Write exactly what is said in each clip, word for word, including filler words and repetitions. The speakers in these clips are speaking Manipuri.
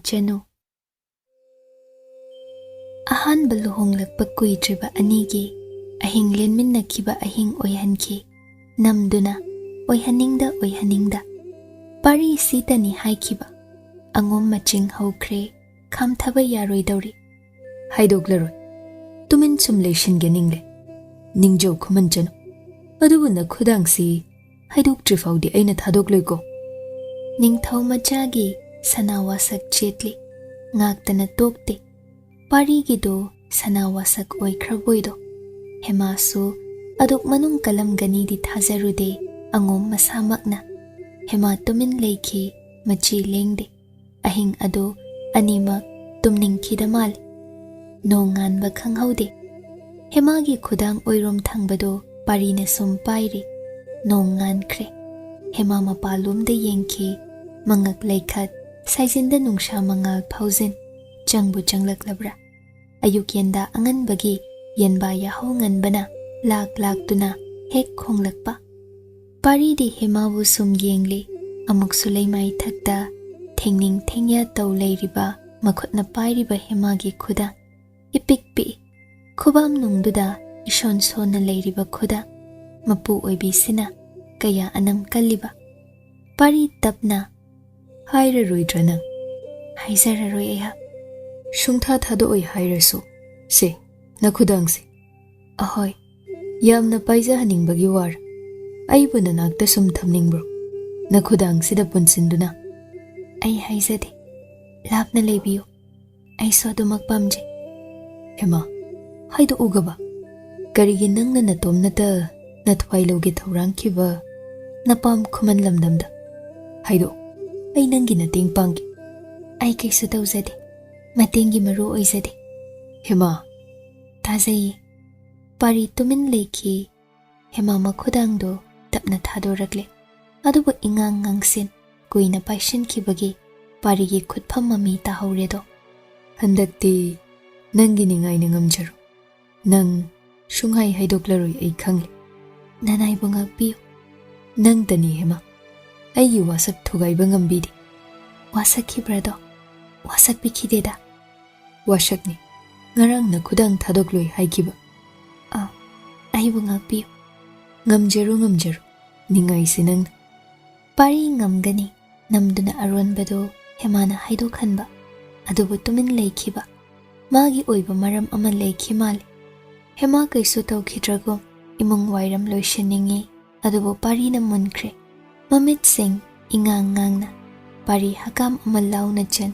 ꯆꯅꯨ꯫ ꯑꯍꯥꯟꯕ ꯂꯨꯍꯣꯡꯂꯛꯄ ꯀꯨꯏꯗ꯭ꯔꯤꯕ ꯑꯅꯤꯒꯤ ꯑꯍꯤꯡ ꯂꯦꯟꯃꯤꯟꯅꯈꯤꯕ ꯑꯍꯤꯡ ꯑꯣꯏꯍꯟꯈꯤ꯫ ꯅꯝꯗꯨꯅ, ꯑꯣꯏꯍꯟꯅꯤꯡꯗ ꯑꯣꯏꯍꯟꯅꯤꯡꯗ, ꯄꯥꯔꯤ ꯁꯤꯇꯅꯤ ꯍꯥꯏꯈꯤꯕ ꯑꯉꯣꯝ ꯃꯆꯤꯡ ꯍꯧꯈ꯭ꯔꯦ꯫ ꯈꯥꯝꯊꯕ ꯌꯥꯔꯣꯏꯗꯧꯔꯤ꯫ ꯍꯥꯏꯗꯣꯛꯂꯔꯣꯏ꯫ ꯇꯨꯃꯤꯟ ꯁꯨꯝ ꯂꯩꯁꯤꯟꯒꯦ ꯅꯤꯡꯂꯦ꯫ ꯅꯤꯡꯖꯧ ꯈꯨꯃꯟ ꯆꯅꯨ꯫ ꯑꯗꯨꯕꯨ ꯅꯈꯨꯗꯥꯡꯁꯤ ꯍꯥꯏꯗꯣꯛꯇ꯭ꯔꯤ ꯐꯥꯎꯗꯤ ꯑꯩꯅ ꯊꯥꯗꯣꯛꯂꯣꯏꯀꯣ꯫ ꯅꯤꯡꯊꯧ ꯃꯆꯥꯒꯤ ꯁꯅꯥ ꯋꯥꯁꯛ ꯆꯦꯠꯂꯤ꯫ ꯉꯥꯛꯇꯅ ꯇꯣꯛꯇꯦ꯫ ꯄꯥꯔꯤꯒꯤꯗꯣ ꯁꯅꯥ ꯋꯥꯁꯛ ꯑꯣꯏꯈ꯭ꯔꯕꯣꯏꯗꯣ꯫ ꯍꯦꯃꯥꯁꯨ ꯑꯗꯨꯛ ꯃꯅꯨꯡ ꯀꯜꯂꯝꯒꯅꯤꯗꯤ ꯊꯥꯖꯔꯨꯗꯦ꯫ ꯑꯉꯣꯝ ꯃꯁꯥꯃꯛꯅ꯫ ꯍꯦꯃꯥ ꯇꯨꯃꯤꯟ ꯂꯩꯈꯤ꯫ ꯃꯆꯤ ꯂꯦꯡꯗꯦ꯫ ꯑꯍꯤꯡ ꯑꯗꯨ ꯑꯅꯤꯃꯛ ꯇꯨꯝꯅꯤꯡꯈꯤꯗ ꯃꯥꯜꯂꯤ꯫ ꯅꯣꯡ ꯉꯥꯟꯕ ꯈꯪꯍꯧꯗꯦ꯫ ꯍꯦꯃꯥꯒꯤ ꯈꯨꯗꯥꯡ ꯑꯣꯏꯔꯣꯝ ꯊꯪꯕꯗꯨ ꯄꯥꯔꯤꯅ ꯁꯨꯝ ꯄꯥꯏꯔꯤ꯫ ꯅꯣꯡ ꯉꯥꯟꯈ꯭ꯔꯦ꯫ ꯍꯦꯃꯥ ꯃꯄꯥꯟꯂꯣꯝꯗ ꯌꯦꯡꯈꯤ꯫ ꯃꯉꯛ ꯂꯩꯈꯠ, ꯁꯥꯏꯖꯤꯟꯗ ꯅꯨꯡꯁꯥ ꯃꯉꯥꯜ ꯐꯥꯎꯖꯤꯟ꯫ ꯆꯪꯕꯨ ꯆꯪꯂꯛꯂꯕ꯭ꯔꯥ? ꯑꯌꯨꯛ ꯌꯦꯟꯗꯥ ꯑꯉꯟꯕꯒꯤ ꯌꯦꯟꯕꯥ ꯌꯥꯍꯧ ꯉꯟꯕꯅ ꯂꯥꯛ ꯂꯥꯛꯇꯨꯅ ꯍꯦꯛ ꯈꯣꯡꯂꯛꯄ꯫ ꯄꯥꯔꯤꯗꯤ ꯍꯦꯃꯥꯕꯨ ꯁꯨꯝ ꯌꯦꯡꯂꯤ꯫ ꯑꯃꯨꯛꯁꯨ ꯂꯩꯃꯥꯏ ꯊꯛꯇ ꯊꯦꯡꯅꯤꯡ ꯊꯦꯡꯌꯥ ꯇꯧ ꯂꯩꯔꯤꯕ, ꯃꯈꯨꯠꯅ ꯄꯥꯏꯔꯤꯕ ꯍꯦꯃꯥꯒꯤ ꯈꯨꯗꯥꯡ꯫ ꯏꯄꯤꯛ ꯄꯤꯛꯏ꯫ ꯈꯨꯕꯥꯝ ꯅꯨꯡꯗꯨꯗ ꯏꯁꯣꯟ ꯁꯣꯟꯅ ꯂꯩꯔꯤꯕ ꯈꯨꯗꯥꯡ꯫ ꯃꯄꯨ ꯑꯣꯏꯕꯤꯁꯤꯅ ꯀꯌꯥ ꯑꯅꯝ ꯀꯜꯂꯤꯕ꯫ ꯄꯥꯔꯤ ꯇꯞꯅ, "ꯍꯥꯏꯔꯔꯣꯏꯗ꯭ꯔꯥ ꯅꯪ?" "ꯍꯥꯏꯖꯔꯔꯣꯏ ꯑꯩꯍꯥꯛ꯫" "ꯁꯨꯡꯊꯥ ꯊꯥꯗꯣꯛꯑꯣꯏ ꯍꯥꯏꯔꯁꯨ꯫ ꯁꯦ, ꯅꯈꯨꯗꯥꯡꯁꯦ꯫" "ꯑꯍꯣꯏ꯫" "ꯌꯥꯝꯅ ꯄꯥꯏꯖꯍꯟꯅꯤꯡꯕꯒꯤ ꯋꯥꯔ? ꯑꯩꯕꯨ ꯅꯅꯥꯛꯇ ꯁꯨꯝ ꯊꯝꯅꯤꯡꯕ꯭ꯔꯣ? ꯅꯈꯨꯗꯥꯡꯁꯤꯗ ꯄꯨꯟꯁꯤꯟꯗꯨꯅ?" "ꯑꯩ ꯍꯥꯏꯖꯗꯦ꯫ ꯂꯥꯞꯅ ꯂꯩꯕꯤꯌꯨ꯫ ꯑꯩꯁꯨ ꯑꯗꯨꯃꯛ ꯄꯥꯝꯖꯩ꯫" "ꯍꯦꯃꯥ, ꯍꯥꯏꯗꯣꯛꯎꯒꯕ? ꯀꯔꯤꯒꯤ ꯅꯪꯅ ꯅꯇꯣꯝꯅꯇ ꯅꯊ꯭ꯋꯥꯏ ꯂꯧꯒꯦ ꯊꯧꯔꯥꯡꯈꯤꯕ ꯅꯄꯥꯝ ꯈꯨꯃꯟ ꯂꯝꯗꯝꯗ? ꯍꯥꯏꯗꯣꯛꯎ, ꯑꯩ ꯅꯪꯒꯤ ꯃꯇꯦꯡ ꯄꯥꯡꯒꯦ꯫" "ꯑꯩ ꯀꯩꯁꯨ ꯇꯧꯖꯗꯦ꯫ ꯃꯇꯦꯡꯒꯤ ꯃꯔꯨ ꯑꯣꯏꯖꯗꯦ꯫" "ꯍꯦꯃꯥ!" "ꯇꯥꯖꯩꯌꯦ꯫" ꯄꯥꯔꯤ ꯇꯨꯃꯤꯟ ꯂꯩꯈꯤ꯫ ꯍꯦꯃꯥ ꯃꯈꯨꯗꯥꯡꯗꯨ ꯇꯞꯅ ꯊꯥꯗꯣꯔꯛꯂꯦ꯫ ꯑꯗꯨꯕꯨ ꯏꯉꯥꯡ ꯉꯥꯡꯁꯤꯟ ꯀꯨꯏꯅ ꯄꯥꯏꯁꯤꯟꯈꯤꯕꯒꯤ ꯄꯥꯔꯤꯒꯤ ꯈꯨꯠꯐꯝ ꯃꯃꯤ ꯇꯥꯍꯧꯔꯦꯗꯣ꯫ "ꯍꯟꯗꯛꯇꯤ ꯅꯪꯒꯤ ꯅꯤꯡꯉꯥꯏꯅ ꯉꯝꯖꯔꯣ꯫ ꯅꯪ ꯁꯨꯡꯍꯥꯏ ꯍꯥꯏꯗꯣꯛꯂꯔꯣꯏ ꯑꯩ ꯈꯪꯂꯦ꯫" "ꯅꯅꯥꯏꯕꯨ ꯉꯥꯛꯄꯤꯌꯨ꯫" "ꯅꯪꯇꯅꯤ ꯍꯦꯃꯥ, ꯑꯩꯒꯤ ꯋꯥꯁꯛ ꯊꯨꯒꯥꯏꯕ ꯉꯝꯕꯤꯗꯦ꯫" "ꯋꯥꯁꯛꯈꯤꯕ꯭ꯔꯥꯗꯣ?" ꯋꯥꯁꯛꯄꯤꯈꯤꯗꯦꯗ꯫ ꯋꯥꯁꯛꯅꯤ꯫ ꯉꯔꯥꯡꯅ ꯈꯨꯗꯥꯡ ꯊꯥꯗꯣꯛꯂꯣꯏ ꯍꯥꯏꯈꯤꯕ꯫ ꯑꯥ, ꯑꯩꯕꯨ ꯉꯥꯛꯄꯤꯌꯨ꯫ ꯉꯝꯖꯔꯣ, ꯉꯝꯖꯔꯣ꯫ ꯅꯤꯡꯉꯥꯏꯁꯤ ꯅꯪꯅ꯫ ꯄꯥꯔꯤ ꯉꯝꯒꯅꯤ ꯅꯝꯗꯨꯅ ꯑꯔꯣꯟꯕꯗꯨ ꯍꯦꯃꯥꯅ ꯍꯥꯏꯗꯣꯛꯍꯟꯕ꯫ ꯑꯗꯨꯕꯨ ꯇꯨꯃꯤꯟ ꯂꯩꯈꯤꯕ꯫ ꯃꯥꯒꯤ ꯑꯣꯏꯕ ꯃꯔꯝ ꯑꯃ ꯂꯩꯈꯤ ꯃꯥꯜꯂꯤ꯫ ꯍꯦꯃꯥ ꯀꯩꯁꯨ ꯇꯧꯈꯤꯗ꯭ꯔꯒꯨꯝ ꯏꯃꯨꯡ ꯋꯥꯏꯔꯝ ꯂꯣꯏꯁꯤꯟꯅꯤꯡꯉꯤ꯫ ꯑꯗꯨꯕꯨ ꯄꯥꯔꯤꯅ ꯃꯨꯟꯈ꯭ꯔꯦ꯫ ꯃꯃꯤꯠꯁꯤꯡ ꯏꯉꯥꯡ ꯉꯥꯡꯅ ꯄꯥꯔꯤ ꯍꯀꯥꯝ ꯑꯃ ꯂꯥꯎꯅ ꯆꯦꯟ꯫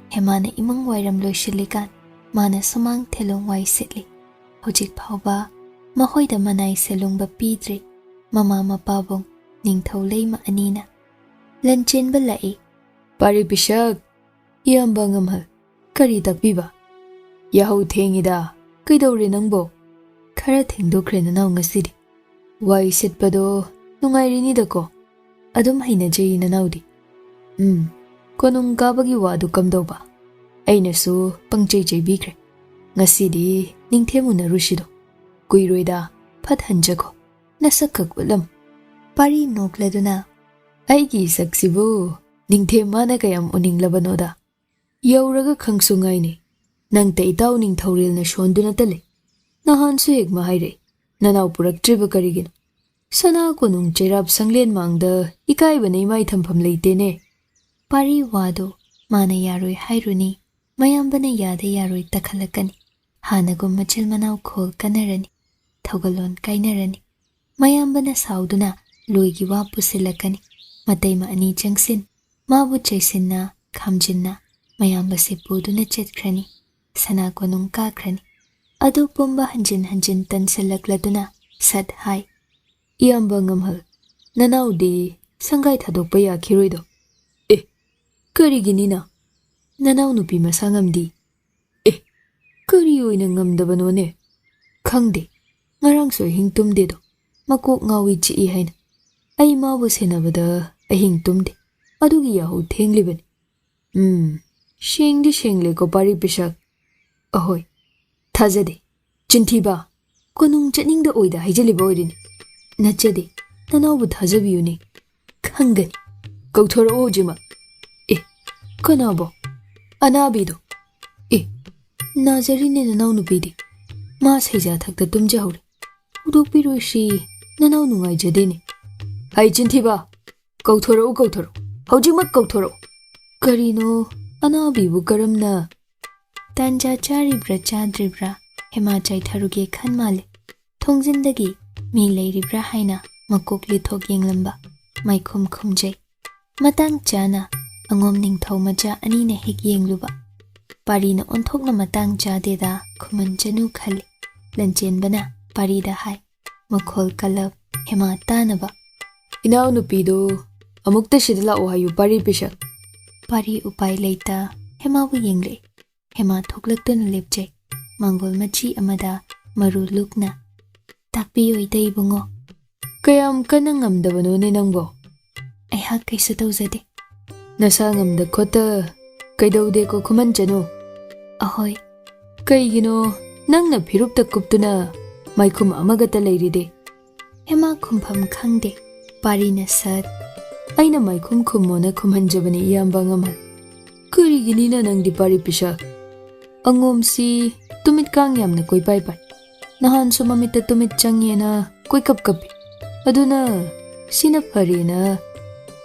ꯍꯦꯃꯥꯅ ꯏꯃꯨꯡ ꯋꯥꯏꯔꯝ ꯂꯣꯏꯁꯤꯜꯂꯤꯀꯥꯟ ꯃꯥꯅ ꯁꯨꯃꯥꯡ ꯊꯦꯂꯣꯡ ꯋꯥꯏ ꯁꯤꯠꯂꯤ꯫ ꯍꯧꯖꯤꯛ ꯐꯥꯎꯕ ꯃꯈꯣꯏꯗ ꯃꯅꯥꯏ ꯁꯦꯂꯨꯡꯕ ꯄꯤꯗ꯭ꯔꯤ꯫ ꯃꯃꯥ ꯃꯄꯥꯕꯨꯡ ꯅꯤꯡꯊꯧ ꯂꯩꯃ ꯑꯅꯤꯅ꯫ ꯂꯟꯆꯦꯟꯕ ꯂꯥꯛꯏ꯫ ꯄꯥꯔꯤ ꯄꯤꯁꯛ, ꯏꯌꯥꯝꯕ ꯉꯝꯍꯜ, ꯀꯔꯤ ꯇꯥꯛꯄꯤꯕ? ꯌꯥꯍꯧ ꯊꯦꯡꯉꯤꯗ, ꯀꯩꯗꯧꯔꯦ ꯅꯪꯕꯣ? ꯈꯔ ꯊꯦꯡꯗꯣꯛꯈ꯭ꯔꯦ ꯅꯅꯥꯎ ꯉꯁꯤꯗꯤ꯫ ꯋꯥꯏ ꯁꯤꯠꯄꯗꯣ ꯅꯨꯡꯉꯥꯏꯔꯤꯅꯤꯗꯀꯣ? ꯑꯗꯨꯝ ꯍꯩꯅꯖꯩ ꯅꯅꯥꯎꯗꯤ꯫ ꯎꯝ, ꯀꯣꯅꯨꯡ ꯀꯥꯕꯒꯤ ꯋꯥꯗꯨ ꯀꯝꯗꯧꯕ? ꯑꯩꯅꯁꯨ ꯄꯪꯆꯩ ꯆꯩꯕꯤꯈ꯭ꯔꯦ꯫ ꯉꯁꯤꯗꯤ ꯅꯤꯡꯊꯦꯝ ꯎꯅꯔꯨꯁꯤꯗꯣ꯫ ꯀꯨꯏꯔꯣꯏꯗ, ꯐꯠ ꯍꯟꯖꯈꯣ꯫ ꯅꯁꯛ ꯈꯛ ꯎꯠꯂꯝꯃꯨ꯫ ꯄꯥꯔꯤ ꯅꯣꯛꯂꯗꯨꯅ, ꯑꯩꯒꯤ ꯏꯁꯛꯁꯤꯕꯨ ꯅꯤꯡꯊꯦꯝ ꯃꯥꯅ ꯀꯌꯥꯝ ꯎꯅꯤꯡꯂꯕꯅꯣꯗ꯫ ꯌꯧꯔꯒ ꯈꯪꯁꯨ ꯉꯥꯏꯅꯤ꯫ ꯅꯪꯇ ꯏꯇꯥꯎ ꯅꯤꯡꯊꯧꯔꯦꯜꯅ ꯁꯣꯟꯗꯨꯅꯇ ꯂꯩ꯫ ꯅꯍꯥꯟꯁꯨ ꯍꯦꯛ ꯃꯥ ꯍꯥꯏꯔꯛꯏ, ꯅꯅꯥꯎ ꯄꯨꯔꯛꯇ꯭ꯔꯤꯕ ꯀꯔꯤꯒꯤꯅꯣ? ꯁꯅꯥ ꯀꯣꯅꯨꯡ ꯆꯩꯔꯥꯞ ꯁꯪꯂꯦꯟ ꯃꯥꯡꯗ ꯏꯀꯥꯏꯕꯅ ꯏꯃꯥꯏ ꯊꯝꯐꯝ ꯂꯩꯇꯦꯅꯦ꯫ ꯄꯥꯔꯤ ꯋꯥꯗꯨ ꯃꯥꯅ ꯌꯥꯔꯣꯏ ꯍꯥꯏꯔꯨꯅꯤ, ꯃꯌꯥꯝꯕꯅ ꯌꯥꯗ ꯌꯥꯔꯣꯏ ꯇꯛꯈꯠꯂꯛꯀꯅꯤ꯫ ꯍꯥꯟꯅꯒꯨꯝ ꯃꯆꯤꯜ ꯃꯅꯥꯎ ꯈꯣꯜ ꯀꯟꯅꯔꯅꯤ, ꯊꯧꯒꯜꯂꯣꯟ ꯀꯥꯏꯅꯔꯅꯤ꯫ ꯃꯌꯥꯝꯕꯅ ꯁꯥꯎꯗꯨꯅ ꯂꯣꯏꯒꯤ ꯋꯥ ꯄꯨꯁꯤꯜꯂꯛꯀꯅꯤ꯫ ꯃꯇꯩꯃ ꯑꯅꯤ ꯆꯪꯁꯤꯟ, ꯃꯥꯕꯨ ꯆꯩꯁꯤꯟꯅ, ꯈꯥꯝꯖꯤꯟꯅ ꯃꯌꯥꯝꯕꯁꯤ ꯄꯨꯗꯨꯅ ꯆꯠꯈ꯭ꯔꯅꯤ꯫ ꯁꯅꯥ ꯀꯣꯅꯨꯡ ꯀꯥꯈ꯭ꯔꯅꯤ꯫ ꯑꯗꯨ ꯄꯨꯝꯕ ꯍꯟꯖꯤꯟ ꯍꯟꯖꯤꯟ ꯇꯟꯁꯤꯜꯂꯛꯂꯗꯨꯅ ꯁꯠ ꯍꯥꯏ, ꯏꯌꯥꯝꯕ ꯉꯝꯍꯜ, ꯅꯅꯥꯎꯗꯤ ꯁꯪꯒꯥꯏ ꯊꯥꯗꯣꯛꯄ ꯌꯥꯈꯤꯔꯣꯏꯗꯣ? ꯑꯦ, ꯀꯔꯤꯒꯤꯅꯤꯅ? ꯅꯅꯥꯎ ꯅꯨꯄꯤ ꯃꯁꯥ ꯉꯝꯗꯤ꯫ ꯑꯦ, ꯀꯔꯤ ꯑꯣꯏꯅ ꯉꯝꯗꯕꯅꯣꯅꯦ? ꯈꯪꯗꯦ, ꯉꯔꯥꯡꯁꯨ ꯑꯍꯤꯡ ꯇꯨꯝꯗꯦꯗꯣ, ꯃꯀꯣꯛ ꯉꯥꯎꯏ ꯆꯤꯛꯏ ꯍꯥꯏꯅ꯫ ꯑꯩ ꯃꯥꯕꯨ ꯁꯦꯟꯅꯕꯗ ꯑꯍꯤꯡ ꯇꯨꯝꯗꯦ, ꯑꯗꯨꯒꯤ ꯌꯥꯍꯧ ꯊꯦꯡꯂꯤꯕꯅꯤ꯫ ꯎꯝ, ꯁꯦꯡꯗꯤ ꯁꯦꯡꯂꯦꯀꯣ ꯄꯥꯔꯤ ꯄꯤꯁꯛ꯫ ꯑꯍꯣꯏ, ꯊꯥꯖꯗꯦ꯫ ꯆꯤꯟꯊꯤꯕ, ꯀꯣꯅꯨꯡ ꯆꯠꯅꯤꯡꯗ ꯑꯣꯏꯗ ꯍꯥꯏꯖꯤꯜꯂꯤꯕ ꯑꯣꯏꯔꯤꯅꯤ꯫ ꯅꯠꯆꯗꯦ, ꯅꯅꯥꯎꯕꯨ ꯊꯥꯖꯕꯤꯌꯨꯅꯦ꯫ ꯈꯪꯒꯅꯤ꯫ ꯀꯧꯊꯣꯔꯛꯑꯣ ꯍꯧꯖꯤꯛꯃꯛ꯫ ꯑꯦ, ꯀꯅꯥꯕꯣ? ꯑꯅꯥꯕꯤꯗꯣ꯫ ꯑꯦ, ꯅꯥꯖꯔꯤꯅꯦ ꯅꯅꯥꯎꯅꯨꯄꯤꯗꯤ꯫ ꯃꯥ ꯁꯩꯖꯥ ꯊꯛꯇ ꯇꯨꯝꯖꯍꯧꯔꯦ꯫ ꯍꯧꯗꯣꯛꯄꯤꯔꯣꯏꯁꯤ, ꯅꯅꯥꯎ ꯅꯨꯡꯉꯥꯏꯖꯗꯦꯅꯦ꯫ ꯍꯩ ꯆꯤꯟꯊꯤꯕ! ꯀꯧꯊꯣꯔꯛꯎ, ꯀꯧꯊꯣꯔꯛꯎ꯫ ꯍꯧꯖꯤꯛꯃꯛ ꯀꯧꯊꯣꯔꯛꯎ꯫ ꯀꯔꯤꯅꯣ, ꯑꯅꯥꯕꯤꯕꯨ ꯀꯔꯝꯅ? ꯇꯥꯟꯖꯥ ꯆꯥꯔꯤꯕ꯭ꯔꯥ ꯆꯥꯗ꯭ꯔꯤꯕ꯭ꯔꯥ ꯍꯦꯃꯥ ꯆꯥꯏꯊꯔꯨꯒꯦ ꯈꯟ ꯃꯥꯜꯂꯦ꯫ ꯊꯣꯡꯖꯤꯟꯗꯒꯤ ꯃꯤ ꯂꯩꯔꯤꯕ꯭ꯔꯥ ꯍꯥꯏꯅ ꯃꯀꯣꯛ ꯂꯤꯊꯣꯛ ꯌꯦꯡꯂꯝꯕ ꯃꯥꯏꯈꯨꯝ ꯈꯨꯝꯖꯩ꯫ ꯃꯇꯥꯡ ꯆꯥꯅ ꯑꯉꯣꯝ ꯅꯤꯡꯊꯧ ꯃꯆꯥ ꯑꯅꯤꯅ ꯍꯦꯛ ꯌꯦꯡꯂꯨꯕ꯫ ꯄꯥꯔꯤꯅ ꯑꯣꯟꯊꯣꯛꯅ ꯃꯇꯥꯡ ꯆꯥꯗꯦꯗ ꯈꯨꯝꯍꯟꯖꯅꯨ ꯈꯜꯂꯤ꯫ ꯂꯟꯆꯦꯟꯕꯅ ꯄꯥꯔꯤꯗ ꯍꯥꯏ, ꯃꯈꯣꯜ ꯀꯜꯂꯞ ꯍꯦꯃꯥ ꯇꯥꯅꯕ꯫ "ꯏꯅꯥꯎꯅꯨꯄꯤꯗꯨ ꯑꯃꯨꯛꯇ ꯁꯤꯗ ꯂꯥꯛꯑꯣ ꯍꯥꯏꯌꯨ, ꯄꯥꯔꯤ ꯄꯤꯁꯛ꯫" ꯄꯥꯔꯤ ꯎꯄꯥꯏ ꯂꯩꯇ ꯍꯦꯃꯥꯕꯨ ꯌꯦꯡꯂꯛꯏ꯫ ꯍꯦꯃꯥ ꯊꯣꯛꯂꯛꯇꯨꯅ ꯂꯦꯞꯆꯩ꯫ ꯃꯥꯡꯒꯣꯜ ꯃꯆꯤ ꯑꯃꯗ ꯃꯔꯨ ꯂꯨꯛꯅ, "ꯇꯥꯛꯄꯤꯌꯨ ꯏꯇꯩ ꯏꯕꯨꯡꯉꯣ꯫" "ꯀꯌꯥꯝ ꯀꯟꯅ ꯉꯝꯗꯕꯅꯣꯅꯦ ꯅꯪꯕꯣ?" "ꯑꯩꯍꯥꯛ ꯀꯩꯁꯨ ꯇꯧꯖꯗꯦ꯫" "ꯅꯁꯥ ꯉꯝꯗ ꯈꯣꯠꯇ ꯀꯩꯗꯧꯗꯦꯀꯣ ꯈꯨꯃꯟ ꯆꯅꯨ?" "ꯑꯍꯣꯏ꯫" "ꯀꯩꯒꯤꯅꯣ ꯅꯪꯅ ꯐꯤꯔꯨꯞꯇ ꯀꯨꯞꯇꯨꯅ ꯃꯥꯏꯈꯨꯝ ꯑꯃꯒꯇ ꯂꯩꯔꯤꯗꯤ?" ꯍꯦꯃꯥ ꯈꯨꯝꯐꯝ ꯈꯪꯗꯦ꯫ ꯄꯥꯔꯤꯅ ꯁꯠ, "ꯑꯩꯅ ꯃꯥꯏꯈꯨꯝ ꯈꯨꯝꯃꯣꯅ ꯈꯨꯝꯍꯟꯖꯕꯅꯤ, ꯏꯌꯥꯝꯕ ꯑꯉꯝꯍꯜ꯫" "ꯀꯔꯤꯒꯤꯅꯤꯅ ꯅꯪꯗꯤ ꯄꯥꯔꯤ ꯄꯤꯁꯛ? ꯑꯉꯣꯝꯁꯤ ꯇꯨꯃꯤꯠ ꯀꯥꯡ ꯌꯥꯝꯅ ꯀꯣꯏꯄꯥꯏ ꯄꯥꯏ꯫ ꯅꯍꯥꯟꯁꯨ ꯃꯃꯤꯠꯇ ꯇꯨꯃꯤꯠ ꯆꯪꯉꯦꯅ ꯀꯣꯏꯀꯞ ꯀꯞꯄꯤ꯫ ꯑꯗꯨꯅ ꯁꯤꯅ ꯐꯔꯦꯅ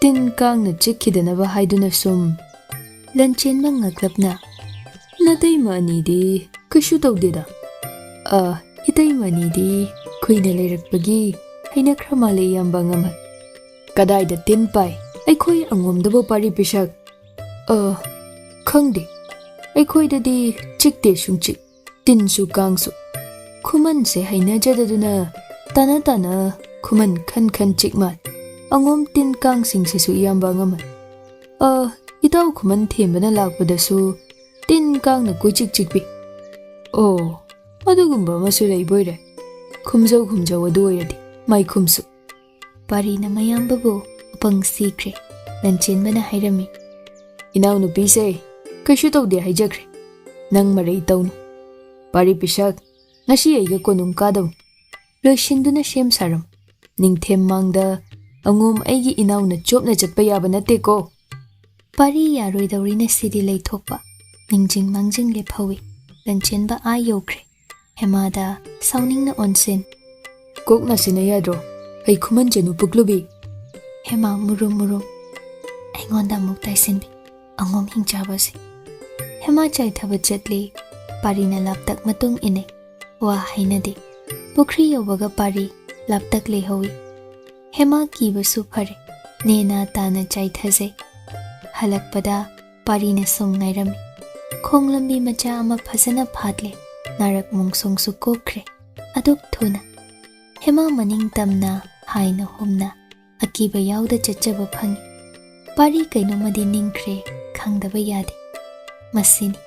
ꯇꯤꯟ ꯀꯥꯡꯅ ꯆꯤꯛꯈꯤꯗꯅꯕ ꯍꯥꯏꯗꯨꯅ ꯁꯨꯝ꯫" ꯂꯟꯆꯦꯟꯕ ꯉꯛꯂꯞꯅ, "ꯅꯇꯩꯃ ꯑꯅꯤꯗꯤ ꯀꯩꯁꯨ ꯇꯧꯗꯦꯗ?" "ꯑ, ꯏꯇꯩꯃ ꯑꯅꯤꯗꯤ ꯀꯨꯏꯅ ꯂꯩꯔꯛꯄꯒꯤ ꯍꯩꯅꯈ꯭ꯔ ꯃꯥꯜꯂꯦ, ꯏꯌꯥꯝꯕ ꯑꯉꯝꯍꯜ꯫" "ꯀꯗꯥꯏꯗ ꯇꯤꯟ ꯄꯥꯏ? ꯑꯩꯈꯣꯏ ꯑꯉꯣꯝꯗꯕꯨ ꯄꯥꯔꯤ ꯄꯤꯁꯛ?" "ꯑ, ꯈꯪꯗꯦ꯫ ꯑꯩꯈꯣꯏꯗꯗꯤ ꯆꯤꯛꯇꯦ ꯁꯨꯡꯆꯤꯛ꯫ ꯇꯤꯟꯁꯨ ꯀꯥꯡꯁꯨ꯫" ꯈꯨꯃꯟꯁꯦ ꯍꯩꯅꯖꯗꯗꯨꯅ ꯇꯥꯅ ꯇꯥꯅ ꯈꯨꯃꯟ ꯈꯟ ꯈꯟ ꯆꯤꯛ ꯃꯥꯜ꯫ "ꯑꯉꯣꯝ ꯇꯤꯟ ꯀꯥꯡꯁꯤꯡꯁꯤꯁꯨ ꯏꯌꯥꯝꯕ ꯑꯉꯝꯍꯜ꯫ ꯑ, ꯏꯇꯥꯎ ꯈꯨꯃꯟ ꯊꯦꯝꯕꯅ ꯂꯥꯛꯄꯗꯁꯨ ꯇꯤꯟ ꯀꯥꯡꯅ ꯀꯣꯏꯆꯤꯛ ꯆꯤꯛꯄꯤ꯫ ꯑꯣ, ꯑꯗꯨꯒꯨꯝꯕ ꯑꯃꯁꯨ ꯂꯩꯕꯣꯏꯔꯦ꯫ ꯈꯨꯝꯖꯧ ꯈꯨꯝꯖꯧ, ꯑꯗꯨ ꯑꯣꯏꯔꯗꯤ ꯃꯥꯏꯈꯨꯝꯁꯨ꯫" ꯄꯥꯔꯤꯅ ꯃꯌꯥꯝꯕꯕꯨ ꯑꯄꯪ ꯁꯤꯈ꯭ꯔꯦ꯫ ꯂꯟꯆꯦꯟꯕꯅ ꯍꯥꯏꯔꯝꯃꯤ, "ꯏꯅꯥꯎꯅꯨꯄꯤꯁꯦ ꯀꯩꯁꯨ ꯇꯧꯗꯦ ꯍꯥꯏꯖꯈ꯭ꯔꯦ꯫ ꯅꯪ ꯃꯔꯩ ꯇꯧꯅꯨ꯫ ꯄꯥꯔꯤ ꯄꯤꯁꯛ, ꯉꯁꯤ ꯑꯩꯒ ꯀꯣꯅꯨꯡ ꯀꯥꯗꯧ꯫ ꯂꯣꯏꯁꯤꯟꯗꯨꯅ ꯁꯦꯝ ꯁꯥꯔꯝ꯫ ꯅꯤꯡꯊꯦꯝ ꯃꯥꯡꯗ ꯑꯉꯣꯝ ꯑꯩꯒꯤ ꯏꯅꯥꯎꯅ ꯆꯣꯞꯅ ꯆꯠꯄ ꯌꯥꯕ ꯅꯠꯇꯦꯀꯣ꯫" ꯄꯥꯔꯤ ꯌꯥꯔꯣꯏꯗꯧꯔꯤꯅ ꯁꯤꯗꯤ ꯂꯩꯊꯣꯛꯄ꯫ ꯅꯤꯡꯖꯤꯡ ꯃꯥꯡꯖꯤꯡ ꯂꯦꯞꯍꯧꯏ꯫ ꯂꯟꯆꯦꯟꯕ ꯑꯥ ꯌꯧꯈ꯭ꯔꯦ꯫ ꯍꯦꯃꯥꯗ ꯁꯥꯎꯅꯤꯡꯅ ꯑꯣꯟꯁꯤꯟ꯫ "ꯀꯣꯛꯅ ꯁꯤꯟꯅ ꯌꯥꯗ꯭ꯔꯣ? ꯑꯩ ꯈꯨꯃꯟꯖꯅꯨ ꯄꯨꯛꯂꯨꯕꯤ!" ꯍꯦꯃꯥ ꯃꯨꯔꯨꯝ ꯃꯨꯔꯨꯝ꯫ ꯑꯩꯉꯣꯟꯗ ꯑꯃꯨꯛ ꯇꯥꯏꯁꯤꯟꯕꯤ꯫ ꯑꯉꯣꯝ ꯍꯤꯡꯆꯥꯕꯁꯦ꯫ ꯍꯦꯃꯥ ꯆꯥꯏꯊꯕ ꯆꯠꯂꯤ꯫ ꯄꯥꯔꯤꯅ ꯂꯥꯞꯇꯛ ꯃꯇꯨꯡ ꯏꯟꯅꯩ꯫ ꯋꯥ ꯍꯥꯏꯅꯗꯦ꯫ ꯄꯨꯈ꯭ꯔꯤ ꯌꯧꯕꯒ ꯄꯥꯔꯤ ꯂꯥꯞꯇꯛ ꯂꯩꯍꯧꯏ꯫ ꯍꯦꯃꯥ ꯀꯤꯕꯁꯨ ꯐꯔꯦ꯫ ꯅꯦꯅꯥ ꯇꯥꯅ ꯆꯥꯏꯊꯖꯩ꯫ ꯍꯜꯂꯛꯄꯗ ꯄꯥꯔꯤꯅ ꯁꯨꯝ ꯉꯥꯏꯔꯝꯃꯤ꯫ ꯈꯣꯡ ꯂꯝꯕꯤ ꯃꯆꯥ ꯑꯃ ꯐꯖꯅ ꯐꯥꯠꯂꯦ꯫ ꯅꯥꯔꯛ ꯃꯣꯡꯁꯣꯡꯁꯨ ꯀꯣꯛꯈ꯭ꯔꯦ꯫ ꯑꯗꯨꯛ ꯊꯨꯅ꯫ ꯍꯦꯃꯥ ꯃꯅꯤꯡ ꯇꯝꯅ ꯍꯥꯏꯅ ꯍꯨꯝꯅ ꯑꯀꯤꯕ ꯌꯥꯎꯗ ꯆꯠꯆꯕ ꯐꯪꯏ꯫ ꯄꯥꯔꯤ ꯀꯩꯅꯣꯝꯃꯗꯤ ꯅꯤꯡꯈ꯭ꯔꯦ, ꯈꯪꯗꯕ ꯌꯥꯗꯦ꯫ ꯃꯁꯤꯅꯤ꯫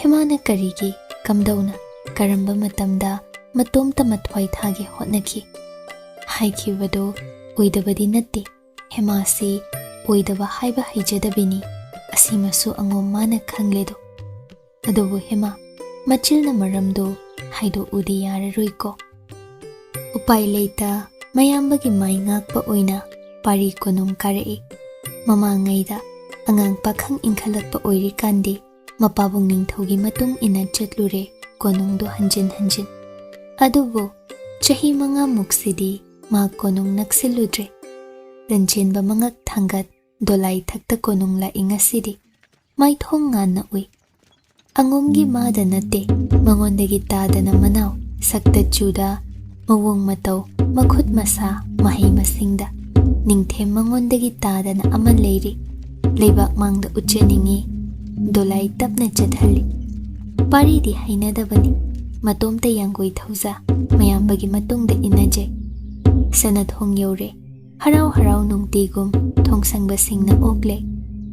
ꯍꯦꯃꯥꯅ ꯀꯔꯤꯒꯤ, ꯀꯝꯗꯧꯅ, ꯀꯔꯝꯕ ꯃꯇꯝꯗ ꯃꯇꯣꯝꯇ ꯃꯊ꯭ꯋꯥꯏ ꯊꯥꯒꯦ ꯍꯣꯠꯅꯈꯤ? ꯍꯥꯏꯈꯤꯕꯗꯣ ꯑꯣꯏꯗꯕꯗꯤ ꯅꯠꯇꯦ꯫ ꯍꯦꯃꯥꯁꯤ ꯑꯣꯏꯗꯕ ꯍꯥꯏꯕ ꯍꯩꯖꯗꯕꯤꯅꯤ꯫ ꯑꯁꯤꯃꯁꯨ ꯑꯉꯣꯝ ꯃꯥꯅ ꯈꯪꯂꯦꯗꯣ꯫ ꯑꯗꯨꯕꯨ ꯍꯦꯃꯥ, ꯃꯆꯤꯜꯅ ꯃꯔꯝꯗꯣ ꯍꯥꯏꯗꯣꯛꯎꯗꯤ ꯌꯥꯔꯔꯣꯏꯀꯣ꯫ ꯎꯄꯥꯏ ꯂꯩꯇ ꯃꯌꯥꯝꯕꯒꯤ ꯃꯥꯏ ꯉꯥꯛꯄ ꯑꯣꯏꯅ ꯄꯥꯔꯤ ꯀꯣꯅꯨꯡ ꯀꯥꯔꯛꯏ꯫ ꯃꯃꯥꯡꯉꯩꯗ ꯑꯉꯥꯡ ꯄꯥꯈꯪ ꯏꯟꯈꯠꯂꯛꯄ ꯑꯣꯏꯔꯤꯀꯥꯟꯗꯤ ꯃꯄꯥꯕꯨꯡ ꯅꯤꯡꯊꯧꯒꯤ ꯃꯇꯨꯡ ꯏꯟꯅ ꯆꯠꯂꯨꯔꯦ ꯀꯣꯅꯨꯡꯗꯨ ꯍꯟꯖꯤꯟ ꯍꯟꯖꯤꯟ꯫ ꯑꯗꯨꯕꯨ ꯆꯍꯤ ꯃꯉꯥꯃꯨꯛꯁꯤꯗꯤ ꯃꯥ ꯀꯣꯅꯨꯡ ꯅꯛꯁꯤꯜꯂꯨꯗ꯭ꯔꯦ꯫ ꯂꯟꯆꯦꯟꯕ ꯃꯉꯛ ꯊꯥꯡꯒꯠ ꯗꯣꯂꯥꯏ ꯊꯛꯇ ꯀꯣꯅꯨꯡ ꯂꯥꯛꯏ ꯉꯁꯤꯗꯤ꯫ ꯃꯥꯏꯊꯣꯡ ꯉꯥꯟꯅ ꯎꯏ꯫ ꯑꯉꯣꯝꯒꯤ ꯃꯥꯗ ꯅꯠꯇꯦ, ꯃꯉꯣꯟꯗꯒꯤ ꯇꯥꯗꯅ ꯃꯅꯥꯎ, ꯁꯛꯇ ꯆꯨꯗ, ꯃꯑꯣꯡ ꯃꯇꯧ, ꯃꯈꯨꯠ ꯃꯁꯥ, ꯃꯍꯩ ꯃꯁꯤꯡꯗ꯫ ꯅꯤꯡꯊꯦꯝ ꯃꯉꯣꯟꯗꯒꯤ ꯇꯥꯗꯅ ꯑꯃ ꯂꯩꯔꯤ꯫ ꯂꯩꯕꯥꯛ ꯃꯥꯡꯗ ꯎꯠꯆꯅꯤꯡꯏ꯫ ꯗꯣꯂꯥꯏ ꯇꯞꯅ ꯆꯠꯍꯜꯂꯤ꯫ ꯄꯥꯔꯤꯗꯤ ꯍꯩꯅꯗꯕꯅꯤ꯫ ꯃꯇꯣꯝꯇ ꯌꯥꯡꯒꯣꯏ ꯊꯧꯖ, ꯃꯌꯥꯝꯕꯒꯤ ꯃꯇꯨꯡꯗ ꯏꯟꯅꯖꯩ꯫ ꯁꯅꯥꯊꯣꯡ ꯌꯧꯔꯦ꯫ ꯍꯔꯥꯎ ꯍꯔꯥꯎ ꯅꯨꯡꯇꯤꯒꯨꯝ ꯊꯣꯡꯁꯪꯕꯁꯤꯡꯅ ꯑꯣꯛꯂꯦ꯫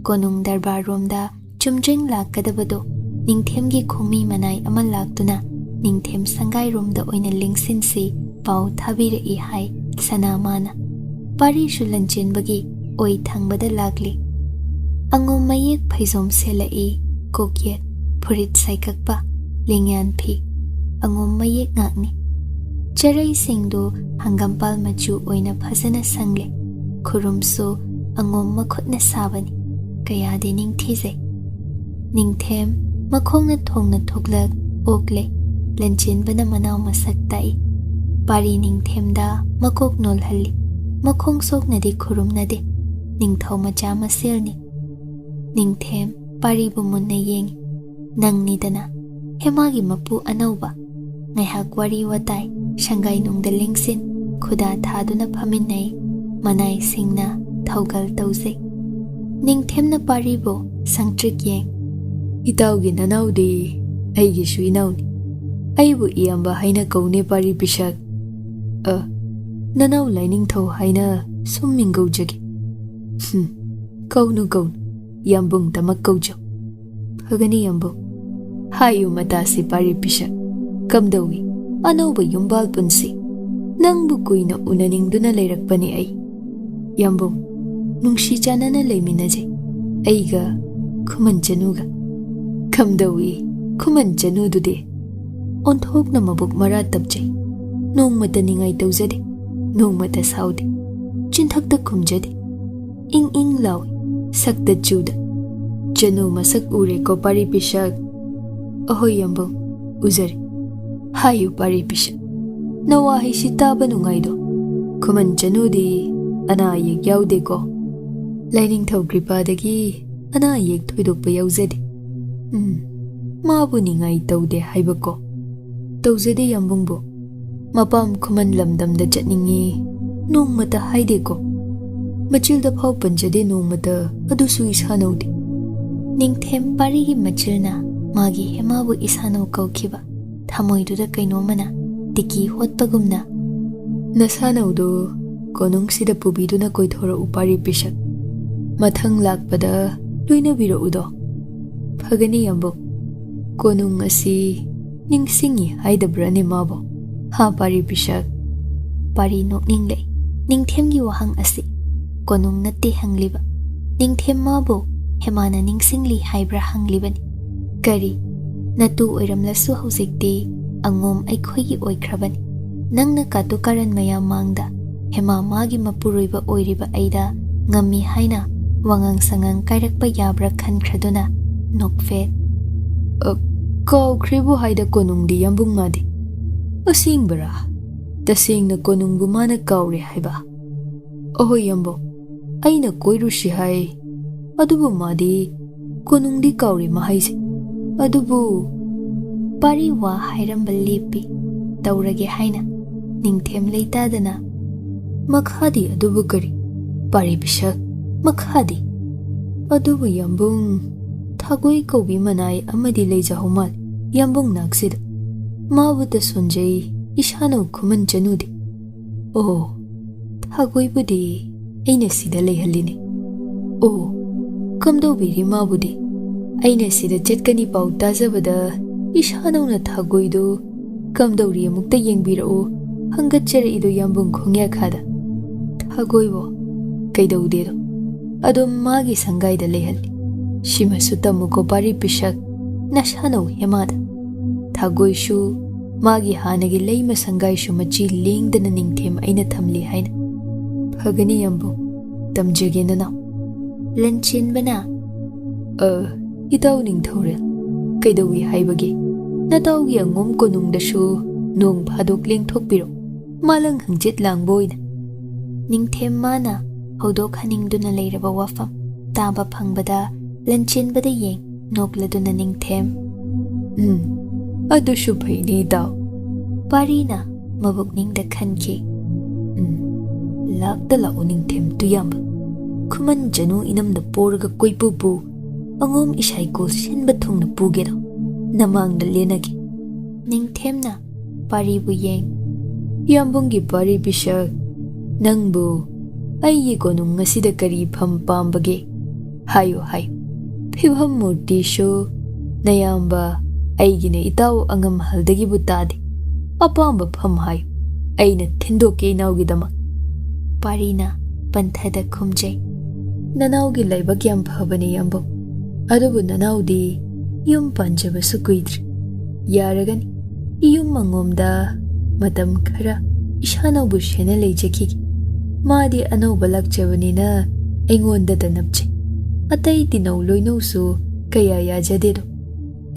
ꯀꯣꯅꯨꯡ ꯗꯔꯕꯥꯔꯔꯣꯝꯗ ꯆꯨꯝꯗ꯭ꯔꯤꯡ ꯂꯥꯛꯀꯗꯕꯗꯣ ꯅꯤꯡꯊꯦꯝꯒꯤ ꯈꯣꯡꯃꯤ ꯃꯅꯥꯏ ꯑꯃ ꯂꯥꯛꯇꯨꯅ ꯅꯤꯡꯊꯦꯝ ꯁꯪꯒꯥꯏꯔꯣꯝꯗ ꯑꯣꯏꯅ ꯂꯦꯡꯁꯤꯟꯁꯤ ꯄꯥꯎ ꯊꯥꯕꯤꯔꯛꯏ ꯍꯥꯏ ꯁꯅꯥꯃꯥꯅ꯫ ꯄꯥꯔꯤꯁꯨ ꯂꯟꯆꯦꯟꯕꯒꯤ ꯑꯣꯏ ꯊꯪꯕꯗ ꯂꯥꯛꯂꯤ꯫ ꯑꯉꯣꯝ ꯃꯌꯦꯛ ꯐꯩꯖꯣꯝ ꯁꯦꯠꯂꯛꯏ, ꯀꯣꯛꯌꯦꯠ, ꯐꯨꯔꯤꯠ ꯁꯥꯏꯀꯛꯄ, ꯂꯦꯡꯌꯥꯟ ꯐꯤ, ꯑꯉꯣꯝ ꯃꯌꯦꯛ ꯉꯥꯛꯅꯤ꯫ ꯆꯔꯩꯁꯤꯡꯗꯨ ꯍꯪꯒꯥꯝꯄꯥꯜ ꯃꯆꯨ ꯑꯣꯏꯅ ꯐꯖꯅ ꯁꯪꯂꯦ꯫ ꯈꯨꯔꯨꯝꯁꯨ ꯑꯉꯣꯝ ꯃꯈꯨꯠꯅ ꯁꯥꯕꯅꯤ꯫ ꯀꯌꯥꯗꯤ ꯅꯤꯡꯊꯤꯖꯩ꯫ ꯅꯤꯡꯊꯦꯝ ꯃꯈꯣꯡꯅ ꯊꯣꯡꯅ ꯊꯣꯛꯂꯛ ꯑꯣꯛꯂꯦ꯫ ꯂꯟꯆꯦꯟꯕꯅ ꯃꯅꯥꯎ ꯃꯁꯛ ꯇꯥꯛꯏ꯫ ꯄꯥꯔꯤ ꯅꯤꯡꯊꯦꯝꯗ ꯃꯀꯣꯛ ꯅꯣꯜꯍꯜꯂꯤ꯫ ꯃꯈꯣꯡ ꯁꯣꯛꯅꯗꯤ ꯈꯨꯔꯨꯝꯅꯗꯦ꯫ ꯅꯤꯡꯊꯧ ꯃꯆꯥ ꯃꯁꯦꯜꯅꯤ꯫ ꯅꯤꯡꯊꯦꯝ ꯄꯥꯔꯤꯕꯨ ꯃꯨꯟꯅ ꯌꯦꯡꯏ꯫ "ꯅꯪꯅꯤꯗꯅ ꯍꯦꯃꯥꯒꯤ ꯃꯄꯨ ꯑꯅꯧꯕ?" ꯉꯥꯏꯍꯥꯛ ꯋꯥꯔꯤ ꯋꯥꯇꯥꯏ, ꯁꯪꯒꯥꯏꯅꯨꯡꯗ ꯂꯦꯡꯁꯤꯟ, ꯈꯨꯗꯥ ꯊꯥꯗꯨꯅ ꯐꯝꯃꯤꯟꯅꯩ꯫ ꯃꯅꯥꯏꯁꯤꯡꯅ ꯊꯧꯒꯜ ꯇꯧꯖꯩ꯫ ꯅꯤꯡꯊꯦꯝꯅ ꯄꯥꯔꯤꯕꯨ ꯁꯪꯇ꯭ꯔꯤꯛ ꯌꯦꯡ꯫ "ꯏꯇꯥꯎꯒꯤ ꯅꯅꯥꯎꯗꯤ ꯑꯩꯒꯤꯁꯨ ꯏꯅꯥꯎꯅꯤ꯫ ꯑꯩꯕꯨ ꯏꯌꯥꯝꯕ ꯍꯥꯏꯅ ꯀꯧꯅꯦ ꯄꯥꯔꯤ ꯄꯤꯁꯛ꯫ ꯑ, ꯅꯅꯥꯎ ꯂꯥꯏꯅꯤꯡꯊꯧ ꯍꯥꯏꯅ ꯁꯨꯝ ꯃꯤꯡꯒꯧꯖꯒꯦ꯫" "ꯍꯨꯝ, ꯀꯧꯅꯨ ꯀꯧꯅꯨ, ꯌꯥꯝꯕꯨꯡ ꯇꯃꯛ ꯀꯧꯖꯧ꯫" "ꯐꯒꯅꯤ ꯌꯥꯝꯕꯨꯡ꯫ ꯍꯥꯏꯌꯨ ꯃꯇꯥꯁꯤ ꯄꯥꯔꯤ ꯄꯤꯁꯛ, ꯀꯝꯗꯧꯏ ꯑꯅꯧꯕ ꯌꯨꯝꯕꯥꯜ ꯄꯨꯟꯁꯤ? ꯅꯪꯕꯨ ꯀꯨꯏꯅ ꯎꯅꯅꯤꯡꯗꯨꯅ ꯂꯩꯔꯛꯄꯅꯤ ꯑꯩ꯫ ꯌꯥꯝꯕꯨꯡ, ꯅꯨꯡꯁꯤ ꯆꯥꯟꯅꯅ ꯂꯩꯃꯤꯟꯅꯖꯩ꯫ ꯑꯩꯒ ꯈꯨꯃꯟ ꯆꯅꯨꯒ꯫" "ꯀꯝꯗꯧꯏ ꯈꯨꯃꯟ ꯆꯅꯨꯗꯨꯗꯤ?" "ꯑꯣꯟꯊꯣꯛꯅ ꯃꯕꯨꯛ ꯃꯔꯥ ꯇꯞꯆꯩ꯫ ꯅꯣꯡꯃꯇ ꯅꯤꯡꯉꯥꯏ ꯇꯧꯖꯗꯦ, ꯅꯣꯡꯃꯇ ꯁꯥꯎꯗꯦ, ꯆꯤꯟꯊꯛꯇ ꯈꯨꯝꯖꯗꯦ꯫ ꯏꯪ ꯏꯪ ꯂꯥꯎꯏ, ꯁꯛꯇ ꯆꯨꯗ꯫ ꯆꯅꯨ ꯃꯁꯛ ꯎꯔꯦꯀꯣ ꯄꯥꯔꯤ ꯄꯤꯁꯛ?" "ꯑꯍꯣꯏ ꯌꯥꯝꯕꯨꯡ, ꯎꯖꯔꯦ꯫ ꯍꯥꯏꯌꯨ ꯄꯥꯔꯤ ꯄꯤꯁꯛ, ꯅꯋꯥꯍꯩꯁꯤ ꯇꯥꯕ ꯅꯨꯡꯉꯥꯏꯗꯣ꯫ ꯈꯨꯃꯟ ꯆꯅꯨꯗꯤ ꯑꯅꯥ ꯑꯌꯦꯛ ꯌꯥꯎꯗꯦꯀꯣ? ꯂꯥꯏꯅꯤꯡꯊꯧ ꯀ꯭ꯔꯤꯄꯥꯗꯒꯤ ꯑꯅꯥ ꯑꯌꯦꯛ ꯊꯣꯏꯗꯣꯛꯄ ꯌꯥꯎꯖꯗꯦ꯫ ꯎꯝ, ꯃꯥꯕꯨ ꯅꯤꯡꯉꯥꯏ ꯇꯧꯗꯦ ꯍꯥꯏꯕꯀꯣ?" "ꯇꯧꯖꯗꯦ ꯌꯥꯝꯕꯨꯡꯕꯨ꯫ ꯃꯄꯥꯝ ꯈꯨꯃꯟ ꯂꯝꯗꯝꯗ ꯆꯠꯅꯤꯡꯉꯤ ꯅꯣꯡꯃꯇ ꯍꯥꯏꯗꯦꯀꯣ? ꯃꯆꯤꯜꯗ ꯐꯥꯎ ꯄꯟꯖꯗꯦ ꯅꯣꯡꯃꯇ, ꯑꯗꯨꯁꯨ ꯏꯁꯥꯅꯧꯗꯦ꯫" ꯅꯤꯡꯊꯦꯝ ꯄꯥꯔꯤꯒꯤ ꯃꯆꯤꯜꯅ ꯃꯥꯒꯤ ꯍꯦꯃꯥꯕꯨ ꯏꯁꯥꯅꯧ ꯀꯧꯈꯤꯕ ꯊꯃꯣꯏꯗꯨꯗ ꯀꯩꯅꯣꯝꯃꯅ ꯇꯤꯀꯤ ꯍꯣꯠꯄꯒꯨꯝꯅ, "ꯅꯁꯥꯅꯧꯗꯨ ꯀꯣꯅꯨꯡꯁꯤꯗ ꯄꯨꯕꯤꯗꯨꯅ ꯀꯣꯏꯊꯣꯔꯛꯎ ꯄꯥꯔꯤ ꯄꯤꯁꯛ꯫ ꯃꯊꯪ ꯂꯥꯛꯄꯗ ꯂꯣꯏꯅꯕꯤꯔꯛꯎꯗꯣ꯫" "ꯐꯒꯅꯤ ꯌꯥꯝꯕꯨꯡ꯫ ꯀꯣꯅꯨꯡ ꯑꯁꯤ ꯅꯤꯡꯁꯤꯡꯉꯤ ꯍꯥꯏꯗꯕ꯭ꯔꯅꯦ ꯃꯥꯕꯣ? ꯍꯥ ꯄꯥꯔꯤ ꯄꯤꯁꯛ?" ꯄꯥꯔꯤ ꯅꯣꯛꯅꯤꯡꯂꯛꯏ ꯅꯤꯡꯊꯦꯝꯒꯤ ꯋꯥꯍꯪ ꯑꯁꯤ꯫ ꯀꯣꯅꯨꯡ ꯅꯠꯇꯦ ꯍꯪꯂꯤꯕ꯫ ꯅꯤꯡꯊꯦꯝ ꯃꯥꯕꯨ ꯍꯦꯃꯥꯅ ꯅꯤꯡꯁꯤꯡꯂꯤ ꯍꯥꯏꯕ꯭ꯔꯥ ꯍꯪꯂꯤꯕꯅꯤ꯫ "ꯀꯔꯤ? ꯅꯇꯨ ꯑꯣꯏꯔꯝꯂꯁꯨ ꯍꯧꯖꯤꯛꯇꯤ ꯑꯉꯣꯝ ꯑꯩꯈꯣꯏꯒꯤ ꯑꯣꯏꯈ꯭ꯔꯕꯅꯤ꯫ ꯅꯪꯅ ꯀꯥꯇꯨ ꯀꯥꯔꯟ ꯃꯌꯥꯝ ꯃꯥꯡꯗ ꯍꯦꯃꯥ ꯃꯥꯒꯤ ꯃꯄꯨꯔꯣꯏꯕ ꯑꯣꯏꯔꯤꯕ ꯑꯩꯗ ꯉꯝꯃꯤ ꯍꯥꯏꯅ ꯋꯥꯉꯥꯡ ꯁꯉꯥꯡ ꯀꯥꯏꯔꯛꯄ ꯌꯥꯕ꯭ꯔꯥ ꯈꯟꯈ꯭ꯔꯗꯨꯅ ꯅꯣꯛꯐꯦꯠ꯫ "ꯑ, ꯀꯥꯎꯈ꯭ꯔꯦꯕꯨ ꯍꯥꯏꯗ ꯀꯣꯅꯨꯡꯗꯤ ꯌꯥꯝꯕꯨꯡ ꯃꯥꯗꯤ꯫ ꯑꯁꯦꯡꯕꯔꯥ? ꯇꯁꯦꯡꯅ ꯀꯣꯅꯨꯡꯕꯨ ꯃꯥꯅ ꯀꯥꯎꯔꯦ ꯍꯥꯏꯕ?" "ꯑꯍꯣꯏ ꯌꯥꯝꯕꯨꯡ, ꯑꯩꯅ ꯀꯣꯏꯔꯨꯁꯤ ꯍꯥꯏ, ꯑꯗꯨꯕꯨ ꯃꯥꯗꯤ ꯀꯣꯅꯨꯡꯗꯤ ꯀꯥꯎꯔꯦ ꯃꯍꯥꯏꯁꯦ꯫ ꯑꯗꯨꯕꯨ" ꯄꯥꯔꯤ ꯋꯥ ꯍꯥꯏꯔꯝꯕ ꯂꯦꯞꯄꯤ꯫ ꯇꯧꯔꯒꯦ ꯍꯥꯏꯅ ꯅꯤꯡꯊꯦꯝ ꯂꯩꯇꯥꯗꯅ, "ꯃꯈꯥꯗꯤ ꯑꯗꯨꯕꯨ ꯀꯔꯤ? ꯄꯥꯔꯤ ꯄꯤꯁꯛ, ꯃꯈꯥꯗꯤ?" "ꯑꯗꯨꯕꯨ ꯌꯥꯝꯕꯨꯡ, ꯊꯥꯒꯣꯏ ꯀꯧꯕꯤ ꯃꯅꯥꯏ ꯑꯃꯗꯤ ꯂꯩꯖꯍꯧ ꯃꯥꯜꯂꯤ ꯌꯥꯝꯕꯨꯡ ꯅꯥꯛꯁꯤꯗ꯫ ꯃꯥꯕꯨ ꯇꯁꯣꯟꯖꯩ, ꯏꯁꯥꯅ ꯈꯨꯃꯟ ꯆꯅꯨꯗꯤ?" "ꯑꯣ, ꯊꯥꯒꯣꯏꯕꯨꯗꯤ ꯑꯩꯅ ꯁꯤꯗ ꯂꯩꯍꯜꯂꯤꯅꯤ꯫ ꯑꯣ, ꯀꯝꯗꯧꯕꯤꯔꯤ ꯃꯥꯕꯨꯗꯤ? ꯑꯩꯅ ꯁꯤꯗ ꯆꯠꯀꯅꯤ ꯄꯥꯎ ꯇꯥꯖꯕꯗ ꯏꯁꯥꯅꯧꯅ ꯊꯥꯒꯣꯏꯗꯨ ꯀꯝꯗꯧꯔꯤ ꯑꯃꯨꯛꯇ ꯌꯦꯡꯕꯤꯔꯛꯎ, ꯍꯪꯒꯠꯆꯔꯛꯏꯗꯣ ꯌꯥꯝꯕꯨꯡ ꯈꯣꯡꯌꯥꯈꯥꯗ꯫ ꯊꯥꯒꯣꯏꯕꯣ, ꯀꯩꯗꯧꯗꯦꯗꯣ, ꯑꯗꯨꯝ ꯃꯥꯒꯤ ꯁꯪꯒꯥꯏꯗ ꯂꯩꯍꯜꯂꯤ꯫ ꯁꯤꯃꯁꯨ ꯇꯝꯃꯨꯀꯣ ꯄꯥꯔꯤ ꯄꯤꯁꯛ, ꯅꯁꯥꯅꯧ ꯍꯦꯃꯥꯗ꯫ ꯊꯥꯒꯣꯏꯁꯨ ꯃꯥꯒꯤ ꯍꯥꯟꯅꯒꯤ ꯂꯩꯃ ꯁꯪꯒꯥꯏꯁꯨ ꯃꯆꯤ ꯂꯦꯡꯗꯅ ꯅꯤꯡꯊꯦꯝ ꯑꯩꯅ ꯊꯝꯂꯤ ꯍꯥꯏꯅ꯫ ꯐꯒꯅꯤ ꯌꯥꯝꯕꯨꯡ, ꯇꯝꯖꯒꯦ ꯅꯅꯥꯎ꯫" ꯂꯟꯆꯦꯟꯕꯅ, "ꯑ, ꯏꯇꯥꯎ ꯅꯤꯡꯊꯧꯔꯦꯜ, ꯀꯩꯗꯧꯏ ꯍꯥꯏꯕꯒꯦ? ꯅꯇꯥꯎꯒꯤ ꯑꯉꯣꯝ ꯀꯣꯅꯨꯡꯗꯁꯨ ꯅꯣꯡ ꯐꯥꯗꯣꯛ ꯂꯦꯡꯊꯣꯛꯄꯤꯔꯣ, ꯃꯥꯂꯪ ꯍꯪꯆꯤꯠ ꯂꯥꯡꯕ ꯑꯣꯏꯅ꯫" ꯅꯤꯡꯊꯦꯝ ꯃꯥꯅ ꯍꯧꯗꯣꯛꯍꯟꯅꯤꯡꯗꯨꯅ ꯂꯩꯔꯕ ꯋꯥꯐꯝ ꯇꯥꯕ ꯐꯪꯕꯗ ꯂꯟꯆꯦꯟꯕꯗ ꯌꯦꯡ ꯅꯣꯛꯂꯗꯨꯅ ꯅꯤꯡꯊꯦꯝ, "ꯎꯝ, ꯑꯗꯨꯁꯨ ꯐꯩꯅꯦ ꯏꯇꯥꯎ꯫" ꯄꯥꯔꯤꯅ ꯃꯕꯨꯛꯅꯤꯡꯗ ꯈꯟꯈꯤ, "ꯎꯝ, ꯂꯥꯛꯇ ꯂꯥꯛꯎ ꯅꯤꯡꯊꯦꯝ ꯇꯨꯌꯥꯝꯕ꯫ ꯈꯨꯃꯟ ꯖꯅꯨ ꯏꯅꯝꯗ ꯄꯣꯔꯒ ꯀꯣꯏꯄꯨ ꯄꯨ, ꯑꯉꯣꯝ ꯏꯁꯥꯏꯀꯣꯜ ꯁꯤꯟꯕ ꯊꯨꯡꯅ ꯄꯨꯒꯦꯗꯣ ꯅꯃꯥꯡꯗ ꯂꯦꯟꯅꯒꯦ꯫" ꯅꯤꯡꯊꯦꯝꯅ ꯄꯥꯔꯤꯕꯨ ꯌꯦꯡ, "ꯌꯥꯝꯕꯨꯡꯒꯤ ꯄꯥꯔꯤ ꯄꯤꯁꯛ, ꯅꯪꯕꯨ ꯑꯩꯒꯤ ꯀꯣꯅꯨꯡ ꯑꯁꯤꯗ ꯀꯔꯤ ꯐꯝ ꯄꯥꯝꯕꯒꯦ? ꯍꯥꯏꯌꯨ, ꯍꯥꯏꯌꯨ꯫ ꯐꯤꯕꯝ ꯃꯨꯔꯇꯤꯁꯨ ꯅꯌꯥꯝꯕ ꯑꯩꯒꯤꯅ ꯏꯇꯥꯎ ꯑꯉꯝꯍꯜꯗꯒꯤꯕꯨ ꯇꯥꯗꯦ꯫ ꯑꯄꯥꯝꯕ ꯐꯝ ꯍꯥꯏꯌꯨ, ꯑꯩꯅ ꯊꯤꯟꯗꯣꯛꯀꯦ ꯏꯅꯥꯎꯒꯤꯗꯃꯛ꯫" ꯄꯥꯔꯤꯅ ꯄꯟꯊꯗ ꯈꯨꯝꯖꯩ, "ꯅꯅꯥꯎꯒꯤ ꯂꯥꯏꯕꯛ ꯌꯥꯝ ꯐꯕꯅꯦ ꯌꯥꯝꯕꯨꯡ꯫ ꯑꯗꯨꯕꯨ ꯅꯅꯥꯎꯗꯤ ꯌꯨꯝ ꯄꯥꯟꯖꯕꯁꯨ ꯀꯨꯏꯗ꯭ꯔꯤ꯫ ꯌꯥꯔꯒꯅꯤ, ꯌꯨꯝ ꯑꯉꯣꯝꯗ ꯃꯇꯝ ꯈꯔ ꯏꯁꯥꯅꯧꯕꯨ ꯁꯦꯟꯅ ꯂꯩꯖꯈꯤꯒꯦ꯫ ꯃꯥꯗꯤ ꯑꯅꯧꯕ ꯂꯥꯛꯆꯕꯅꯤꯅ ꯑꯩꯉꯣꯟꯗꯇ ꯅꯞꯆꯩ꯫ ꯑꯇꯩ ꯇꯤꯅꯧ ꯂꯣꯏꯅꯧꯁꯨ ꯀꯌꯥ ꯌꯥꯖꯗꯦꯗꯣ꯫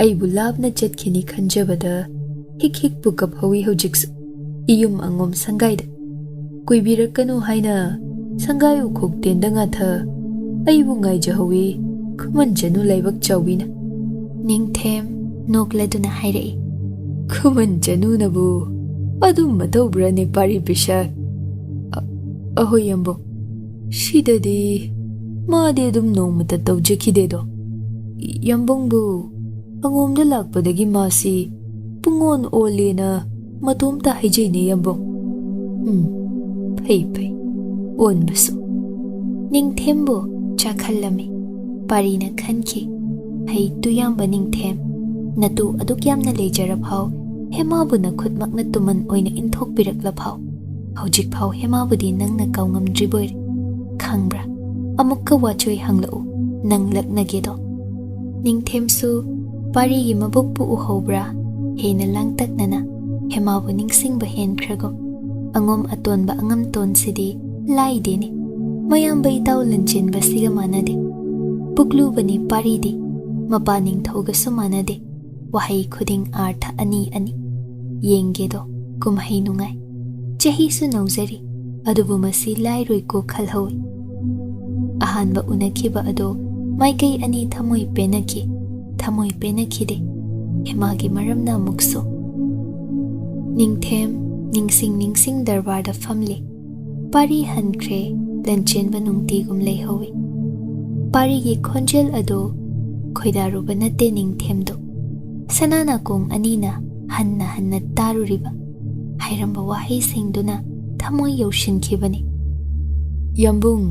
ꯑꯩꯕꯨ ꯂꯥꯞꯅ ꯆꯠꯈꯤꯅꯤ ꯈꯟꯖꯕꯗ ꯍꯤꯛ ꯍꯤꯛꯄꯨ ꯀꯞꯍꯧꯏ ꯍꯧꯖꯤꯛꯁꯨ꯫ ꯏꯌꯨꯝ ꯑꯉꯣꯝ ꯁꯪꯒꯥꯏꯗ ꯀꯨꯏꯕꯤꯔꯛꯀꯅꯨ ꯍꯥꯏꯅ ꯁꯪꯒꯥꯏ ꯎꯈꯣꯛ ꯇꯦꯟꯗ ꯉꯥꯊ ꯑꯩꯕꯨ ꯉꯥꯏꯖꯍꯧꯏ ꯈꯨꯃꯟ ꯆꯅꯨ ꯂꯥꯏꯕꯛ ꯆꯥꯎꯕꯤꯅ꯫ ꯅꯤꯡꯊꯦꯝ ꯅꯣꯛꯂꯗꯨꯅ ꯍꯥꯏꯔꯛꯏ꯫ ꯈꯨꯃꯟ ꯆꯅꯨꯅꯕꯨ ꯑꯗꯨꯝꯕ ꯇꯧꯕ꯭ꯔꯅꯦ ꯄꯥꯔꯤ ꯄꯤꯁꯛ? ꯑ-, ꯑꯍꯣꯏ ꯌꯥꯝꯕꯨꯡ, ꯁꯤꯗꯗꯤ ꯃꯥꯗꯤ ꯑꯗꯨꯝ ꯅꯣꯡꯃꯇ ꯇꯧꯖꯈꯤꯗꯦꯗꯣ꯫ ꯌꯥꯝꯕꯨꯡꯕꯨ ꯑꯉꯣꯝꯗ ꯂꯥꯛꯄꯗꯒꯤ ꯃꯥꯁꯤ ꯄꯨꯡꯑꯣꯟ ꯑꯣꯜꯂꯦꯅ ꯃꯇꯣꯝꯇ ꯍꯥꯏꯖꯩꯅꯦ ꯌꯥꯝꯕꯨꯡ꯫ ꯎꯝ, ꯐꯩ ꯐꯩ, ꯑꯣꯟꯕꯁꯨ꯫ ꯅꯤꯡꯊꯦꯝꯕꯨ ꯆꯥꯛꯍꯜꯂꯝꯃꯤ꯫ ꯄꯥꯔꯤꯅ ꯈꯟꯈꯤ, "ꯍꯩ ꯇꯨꯌꯥꯝꯕ ꯅꯤꯡꯊꯦꯝ, ꯅꯇꯨ ꯑꯗꯨꯛ ꯌꯥꯝꯅ ꯂꯩꯖꯔꯐꯥꯎ, ꯍꯦꯃꯥꯕꯨ ꯅꯈꯨꯠꯃꯛꯅ ꯇꯨꯃꯟ ꯑꯣꯏꯅ ꯏꯟꯊꯣꯛꯄꯤꯔꯛꯂꯐꯥꯎ, ꯍꯧꯖꯤꯛꯐꯥꯎ ꯍꯦꯃꯥꯕꯨꯗꯤ ꯅꯪꯅ ꯀꯥꯎꯉꯝꯗ꯭ꯔꯤꯕꯣꯏꯔꯦ꯫ ꯈꯪꯕ꯭ꯔꯥ? ꯑꯃꯨꯛꯀ ꯋꯥꯆꯣꯏ ꯍꯪꯂꯛꯎ, ꯅꯪ ꯂꯛꯅꯒꯦꯗꯣ꯫" ꯅꯤꯡꯊꯦꯝꯁꯨ ꯄꯥꯔꯤꯒꯤ ꯃꯕꯨꯛꯄꯨ ꯎꯍꯧꯕ꯭ꯔꯥ? ꯍꯦꯟꯅ ꯂꯥꯡꯇꯛꯅꯅ ꯍꯦꯃꯥꯕꯨ ꯅꯤꯡꯁꯤꯡꯕ ꯍꯦꯟꯈ꯭ꯔꯒꯨꯝ꯫ ꯑꯉꯣꯝ ꯑꯇꯣꯟꯕ ꯑꯉꯝꯇꯣꯟꯁꯤꯗꯤ ꯂꯥꯏꯗꯦꯅꯦ꯫ ꯃꯌꯥꯝꯕ ꯏꯇꯥꯎ ꯂꯟꯆꯦꯟꯕꯁꯤꯒ ꯃꯥꯟꯅꯗꯦ꯫ ꯄꯨꯛꯂꯨꯕꯅꯤ ꯄꯥꯔꯤꯗꯤ, ꯃꯄꯥ ꯅꯤꯡꯊꯧꯒꯁꯨ ꯃꯥꯟꯅꯗꯦ꯫ ꯋꯥꯍꯩ ꯈꯨꯗꯤꯡ ꯑꯥꯔꯊ ꯑꯅꯤ ꯑꯅꯤ꯫ ꯌꯦꯡꯒꯦꯗꯣ, ꯀꯨꯝꯍꯩ ꯅꯨꯡꯉꯥꯏ꯫ ꯆꯍꯤꯁꯨ ꯅꯧꯖꯔꯤ, ꯑꯗꯨꯕꯨ ꯃꯁꯤ ꯂꯥꯏꯔꯣꯏꯀꯣ ꯈꯜꯍꯧꯏ꯫ ꯑꯍꯥꯟꯕ ꯎꯅꯈꯤꯕ ꯑꯗꯣ ꯃꯥꯏꯀꯩ ꯑꯅꯤ ꯊꯃꯣꯏ ꯄꯦꯟꯅꯈꯤ, ꯊꯃꯣꯏ ꯄꯦꯟꯅꯈꯤꯗꯦ꯫ ꯍꯦꯃꯥꯒꯤ ꯃꯔꯝꯅ ꯑꯃꯨꯛꯁꯨ꯫ ꯅꯤꯡꯊꯦꯝ ꯅꯤꯡꯁꯤꯡ ꯅꯤꯡꯁꯤꯡ ꯗꯔꯕꯥꯔꯗ ꯐꯝꯂꯤ꯫ ꯄꯥꯔꯤ ꯍꯟꯈ꯭ꯔꯦ, ꯂꯟꯆꯦꯟꯕ ꯅꯨꯡꯇꯤꯒꯨꯝ ꯂꯩꯍꯧꯏ꯫ ꯄꯥꯔꯤꯒꯤ ꯈꯣꯟꯖꯦꯜ ꯑꯗꯨ ꯈꯣꯏꯗꯥꯔꯨꯕ ꯅꯠꯇꯦ ꯅꯤꯡꯊꯦꯝꯗꯨ꯫ ꯁꯅꯥ ꯅꯥꯀꯣꯡ ꯑꯅꯤꯅ ꯍꯟꯅ ꯍꯟꯅ ꯇꯥꯔꯨꯔꯤꯕ ꯍꯥꯏꯔꯝꯕ ꯋꯥꯍꯩꯁꯤꯡꯗꯨꯅ ꯊꯃꯣꯏ ꯌꯧꯁꯤꯟꯈꯤꯕꯅꯤ꯫ "ꯌꯥꯝꯕꯨꯡ,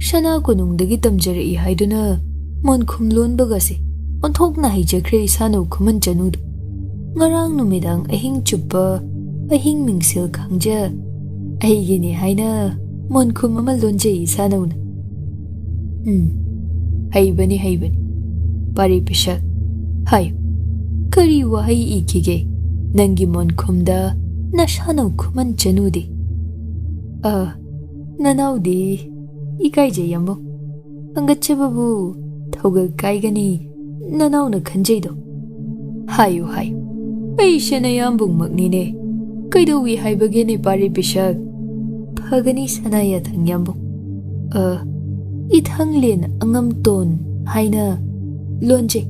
ꯁꯅꯥ ꯀꯣꯅꯨꯡꯗꯒꯤ ꯇꯝꯖꯔꯛꯏ ꯍꯥꯏꯗꯨꯅ ꯃꯣꯟꯈꯨꯝ ꯂꯣꯟꯕꯒꯁꯦ ꯑꯣꯟꯊꯣꯛꯅ ꯍꯩꯖꯈ꯭ꯔꯦ ꯏꯁꯥꯅꯧ ꯈꯨꯃꯟ ꯆꯅꯨꯗꯣ꯫ ꯉꯔꯥꯡ ꯅꯨꯃꯤꯗꯥꯡ ꯑꯍꯤꯡ ꯆꯨꯞꯄ ꯑꯍꯤꯡ ꯃꯤꯡꯁꯦꯜ ꯈꯥꯡꯖ ꯑꯩꯒꯤꯅꯤ ꯍꯥꯏꯅ ꯃꯣꯟꯈꯨꯝ ꯑꯃ ꯂꯣꯟꯖꯩ ꯏꯁꯥꯅꯧꯅ꯫" "ꯎꯝ, ꯍꯩꯕꯅꯤ, ꯍꯩꯕꯅꯤ꯫ ꯄꯥꯔꯤ ꯄꯤꯁꯛ, ꯍꯥꯏꯌꯨ, ꯀꯔꯤ ꯋꯥꯍꯩ ꯏꯈꯤꯒꯦ ꯅꯪꯒꯤ ꯃꯣꯟꯈꯨꯝꯗ ꯅꯁꯥꯅꯧ ꯈꯨꯃꯟ ꯆꯅꯨꯗꯤ?" "ꯑ, ꯅꯅꯥꯎꯗꯤ ꯏꯀꯥꯏꯖꯩ ꯌꯥꯝꯕꯨꯡ꯫ ꯍꯪꯒꯠꯆꯕꯕꯨ ꯊꯧꯒꯜ ꯀꯥꯏꯒꯅꯤ ꯅꯅꯥꯎꯅ ꯈꯟꯖꯩꯗꯣ꯫ ꯍꯥꯏꯌꯨ ꯍꯥꯏꯌꯨ, ꯑꯩꯁꯦ ꯅꯌꯥꯝꯕꯨꯡꯃꯛꯅꯤꯅꯦ꯫ ꯀꯩꯗꯧꯏ ꯍꯥꯏꯕꯒꯦꯅꯦ ꯄꯥꯔꯤ ꯄꯤꯁꯛ? ꯐꯒꯅꯤ ꯁꯅꯥ ꯌꯥꯊꯪ ꯌꯥꯝꯕꯨꯡ꯫ ꯑ, ꯏꯊꯪꯂꯦꯟ ꯑꯉꯝꯇꯣꯟ ꯍꯥꯏꯅ ꯂꯣꯟꯖꯩ꯫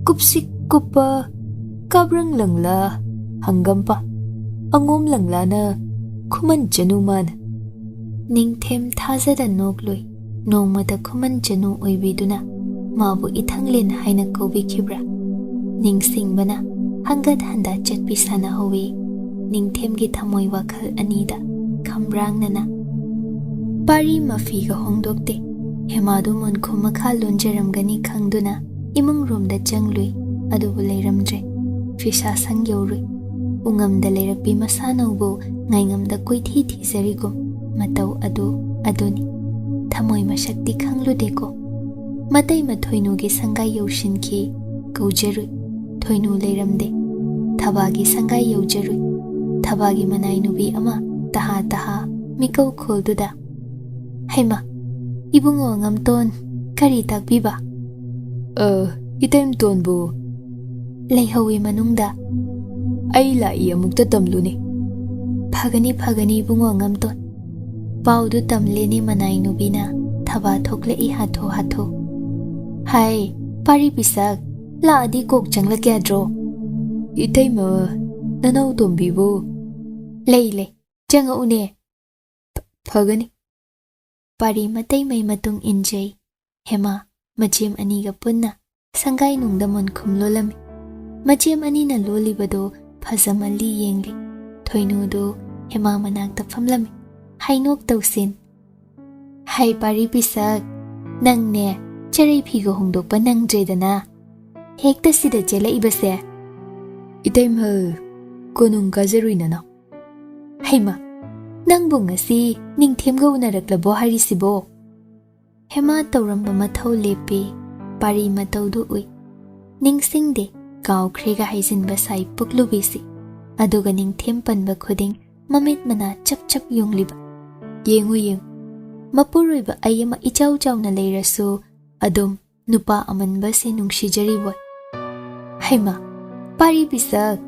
ꯀꯨꯞꯁꯤ ꯀꯨꯞꯄ ꯀꯥꯕ꯭ꯔꯪ ꯂꯪꯂꯥ ꯍꯪꯒꯝꯄꯥ ꯑꯉꯣꯝ ꯂꯪꯂꯥꯅ ꯈꯨꯃꯟ ꯆꯅꯨ ꯃꯥꯅ꯫ ꯅꯤꯡꯊꯦꯝ ꯊꯥꯖꯗ ꯅꯣꯛꯂꯨꯏ꯫ ꯅꯣꯡꯃꯇ ꯈꯨꯃꯟ ꯆꯅꯨ ꯑꯣꯏꯕꯤꯗꯨꯅ ꯃꯥꯕꯨ ꯏꯊꯪꯂꯦꯟ ꯍꯥꯏꯅ ꯀꯧꯕꯤꯈꯤꯕ꯭ꯔꯥ? ꯅꯤꯡꯁꯤꯡꯕꯅ ꯍꯪꯒꯠ ꯍꯟꯗ ꯆꯠꯄꯤ ꯁꯥꯟꯅꯍꯧꯋꯤ꯫ ꯅꯤꯡꯊꯦꯝꯒꯤ ꯊꯃꯣꯏ ꯋꯥꯈꯜ ꯑꯅꯤꯗ ꯈꯝꯕ꯭ꯔꯥꯡꯅꯅ꯫ ꯄꯥꯔꯤ ꯃꯐꯤꯒ ꯍꯣꯡꯗꯣꯛꯇꯦ꯫ ꯍꯦꯃꯥꯗꯨ ꯃꯣꯟꯈꯨꯝ ꯃꯈꯥ ꯂꯣꯟꯖꯔꯝꯒꯅꯤ ꯈꯪꯗꯨꯅ ꯏꯃꯨꯡ ꯔꯣꯝꯗ ꯆꯪꯂꯨꯏ, ꯑꯗꯨꯕꯨ ꯂꯩꯔꯝꯗ꯭ꯔꯦ꯫ ꯐꯤꯁꯥ ꯁꯪ ꯌꯧꯔꯨꯏ꯫ ꯎꯉꯝꯗ ꯂꯩꯔꯛꯄꯤ ꯃꯁꯥꯅꯧꯕꯨ ꯉꯥꯏꯉꯝꯗ ꯀꯣꯏꯊꯤ ꯊꯤꯖꯔꯤꯒꯨꯝ ꯃꯇꯧ ꯑꯗꯨ ꯑꯗꯨꯅꯤ꯫ ꯊꯃꯣꯏ ꯃꯁꯛꯇꯤ ꯈꯪꯂꯨꯗꯦꯀꯣ꯫ ꯃꯇꯩ ꯃꯊꯣꯏꯅꯨꯒꯤ ꯁꯪꯒꯥꯏ ꯌꯧꯁꯤꯟꯈꯤ꯫ ꯀꯧꯖꯔꯨꯏ꯫ ꯊꯣꯏꯅꯨ ꯂꯩꯔꯝꯗꯦ꯫ ꯊꯕꯥꯒꯤ ꯁꯪꯒꯥꯏ ꯌꯧꯖꯔꯨꯏ꯫ ꯊꯕꯥꯒꯤ ꯃꯅꯥꯏ ꯅꯨꯄꯤ ꯑꯃ ꯇꯍꯥ ꯇꯍꯥ ꯃꯤꯀꯧ ꯈꯣꯜꯗꯨꯗ, "ꯍꯩꯃ, ꯏꯕꯨꯡꯉꯣ ꯑꯉꯝꯇꯣꯟ, ꯀꯔꯤ ꯇꯥꯛꯄꯤꯕ?" "ꯑ, ꯏꯇꯩꯃꯇꯣꯟꯕꯨ ꯂꯩꯍꯧꯋꯤ ꯃꯅꯨꯡꯗ꯫ ꯑꯩ ꯂꯥꯛꯏ, ꯑꯃꯨꯛꯇ ꯇꯝꯂꯨꯅꯦ꯫" "ꯐꯒꯅꯤ, ꯐꯒꯅꯤ, ꯏꯕꯨꯡꯉꯣ ꯑꯉꯝꯇꯣꯟ꯫" ꯄꯥꯎꯗꯨ ꯇꯝꯂꯦꯅꯦ ꯃꯅꯥꯏ ꯅꯨꯄꯤꯅ꯫ ꯊꯕꯥ ꯊꯣꯛꯂꯛꯏ ꯍꯥꯊꯨ ꯍꯥꯊꯨ꯫ "ꯍꯥꯏ, ꯄꯥꯔꯤ ꯄꯤꯁꯛ, ꯂꯥꯛꯑꯗꯤ ꯀꯣꯛ ꯆꯪꯂꯛꯀꯦ ꯌꯥꯗ꯭ꯔꯣ?" "ꯏꯇꯩꯃ, ꯅꯅꯥꯎ ꯇꯣꯝꯕꯤꯕꯨ?" "ꯂꯩ, ꯂꯩ, ꯆꯪꯉꯛꯎꯅꯦ꯫" "ꯐ-, ꯐꯒꯅꯤ꯫" ꯄꯥꯔꯤ ꯃꯇꯩꯃꯩ ꯃꯇꯨꯡ ꯏꯟꯖꯩ꯫ ꯍꯦꯃꯥ, ꯃꯆꯦꯝ ꯑꯅꯤꯒ ꯄꯨꯟꯅ ꯁꯪꯒꯥꯏꯅꯨꯡꯗ ꯃꯣꯟꯈꯨꯝ ꯂꯣꯜꯂꯝꯃꯤ꯫ ꯃꯆꯦꯝ ꯑꯅꯤꯅ ꯂꯣꯜꯂꯤꯕꯗꯨ ꯐꯖꯃꯜꯂꯤ ꯌꯦꯡꯂꯤ꯫ ꯊꯣꯏꯅꯨꯗꯨ ꯍꯦꯃꯥ ꯃꯅꯥꯛꯇ ꯐꯝꯂꯝꯃꯤ꯫ ꯍꯩꯅꯣꯛ ꯇꯧꯁꯤꯟ꯫ "ꯍꯥꯏ ꯄꯥꯔꯤ ꯄꯤꯁꯛ, ꯅꯪꯅꯦ ꯆꯔꯩ ꯐꯤꯒ ꯍꯣꯡꯗꯣꯛꯄ ꯅꯪꯗ꯭ꯔꯦꯗꯅ꯫ ꯍꯦꯛꯇ ꯁꯤꯗ ꯆꯦꯜꯂꯛꯏꯕꯁꯦ?" "ꯏꯇꯩꯃ, ꯀꯣꯅꯨꯡ ꯀꯥꯖꯔꯨꯏ ꯅꯅꯥꯎ꯫" "ꯍꯩꯃ, ꯅꯪꯕꯨ ꯉꯁꯤ ꯅꯤꯡꯊꯦꯝꯒ ꯎꯅꯔꯛꯂꯕꯣ ꯍꯥꯏꯔꯤꯁꯤꯕꯣ?" ꯍꯦꯃꯥ ꯇꯧꯔꯝꯕ ꯃꯊꯧ ꯂꯦꯞꯄꯤ꯫ ꯄꯥꯔꯤ ꯃꯇꯧꯗꯨ ꯎꯏ꯫ ꯅꯤꯡꯁꯤꯡꯗꯦ, ꯀꯥꯎꯈ꯭ꯔꯦꯒ ꯍꯥꯏꯖꯤꯟꯕ ꯁꯥꯏ ꯄꯨꯛꯂꯨꯕꯤꯁꯤ꯫ ꯑꯗꯨꯒ ꯅꯤꯡꯊꯦꯝ ꯄꯟꯕ ꯈꯨꯗꯤꯡ ꯃꯃꯤꯠ ꯃꯅꯥ ꯆꯞ ꯆꯞ ꯌꯨꯡꯂꯤꯕ꯫ "ꯌꯦꯡꯉꯨ, ꯌꯦꯡꯉꯨ, ꯃꯄꯨꯔꯣꯏꯕ ꯑꯩ ꯑꯃ ꯏꯆꯥꯎ ꯆꯥꯎꯅ ꯂꯩꯔꯁꯨ ꯑꯗꯨꯝ ꯅꯨꯄꯥ ꯑꯃꯟꯕꯁꯦ ꯅꯨꯡꯁꯤꯖꯔꯤꯕꯣꯏ꯫ ꯍꯩꯃꯥ, ꯄꯥꯔꯤ ꯄꯤꯁꯛ,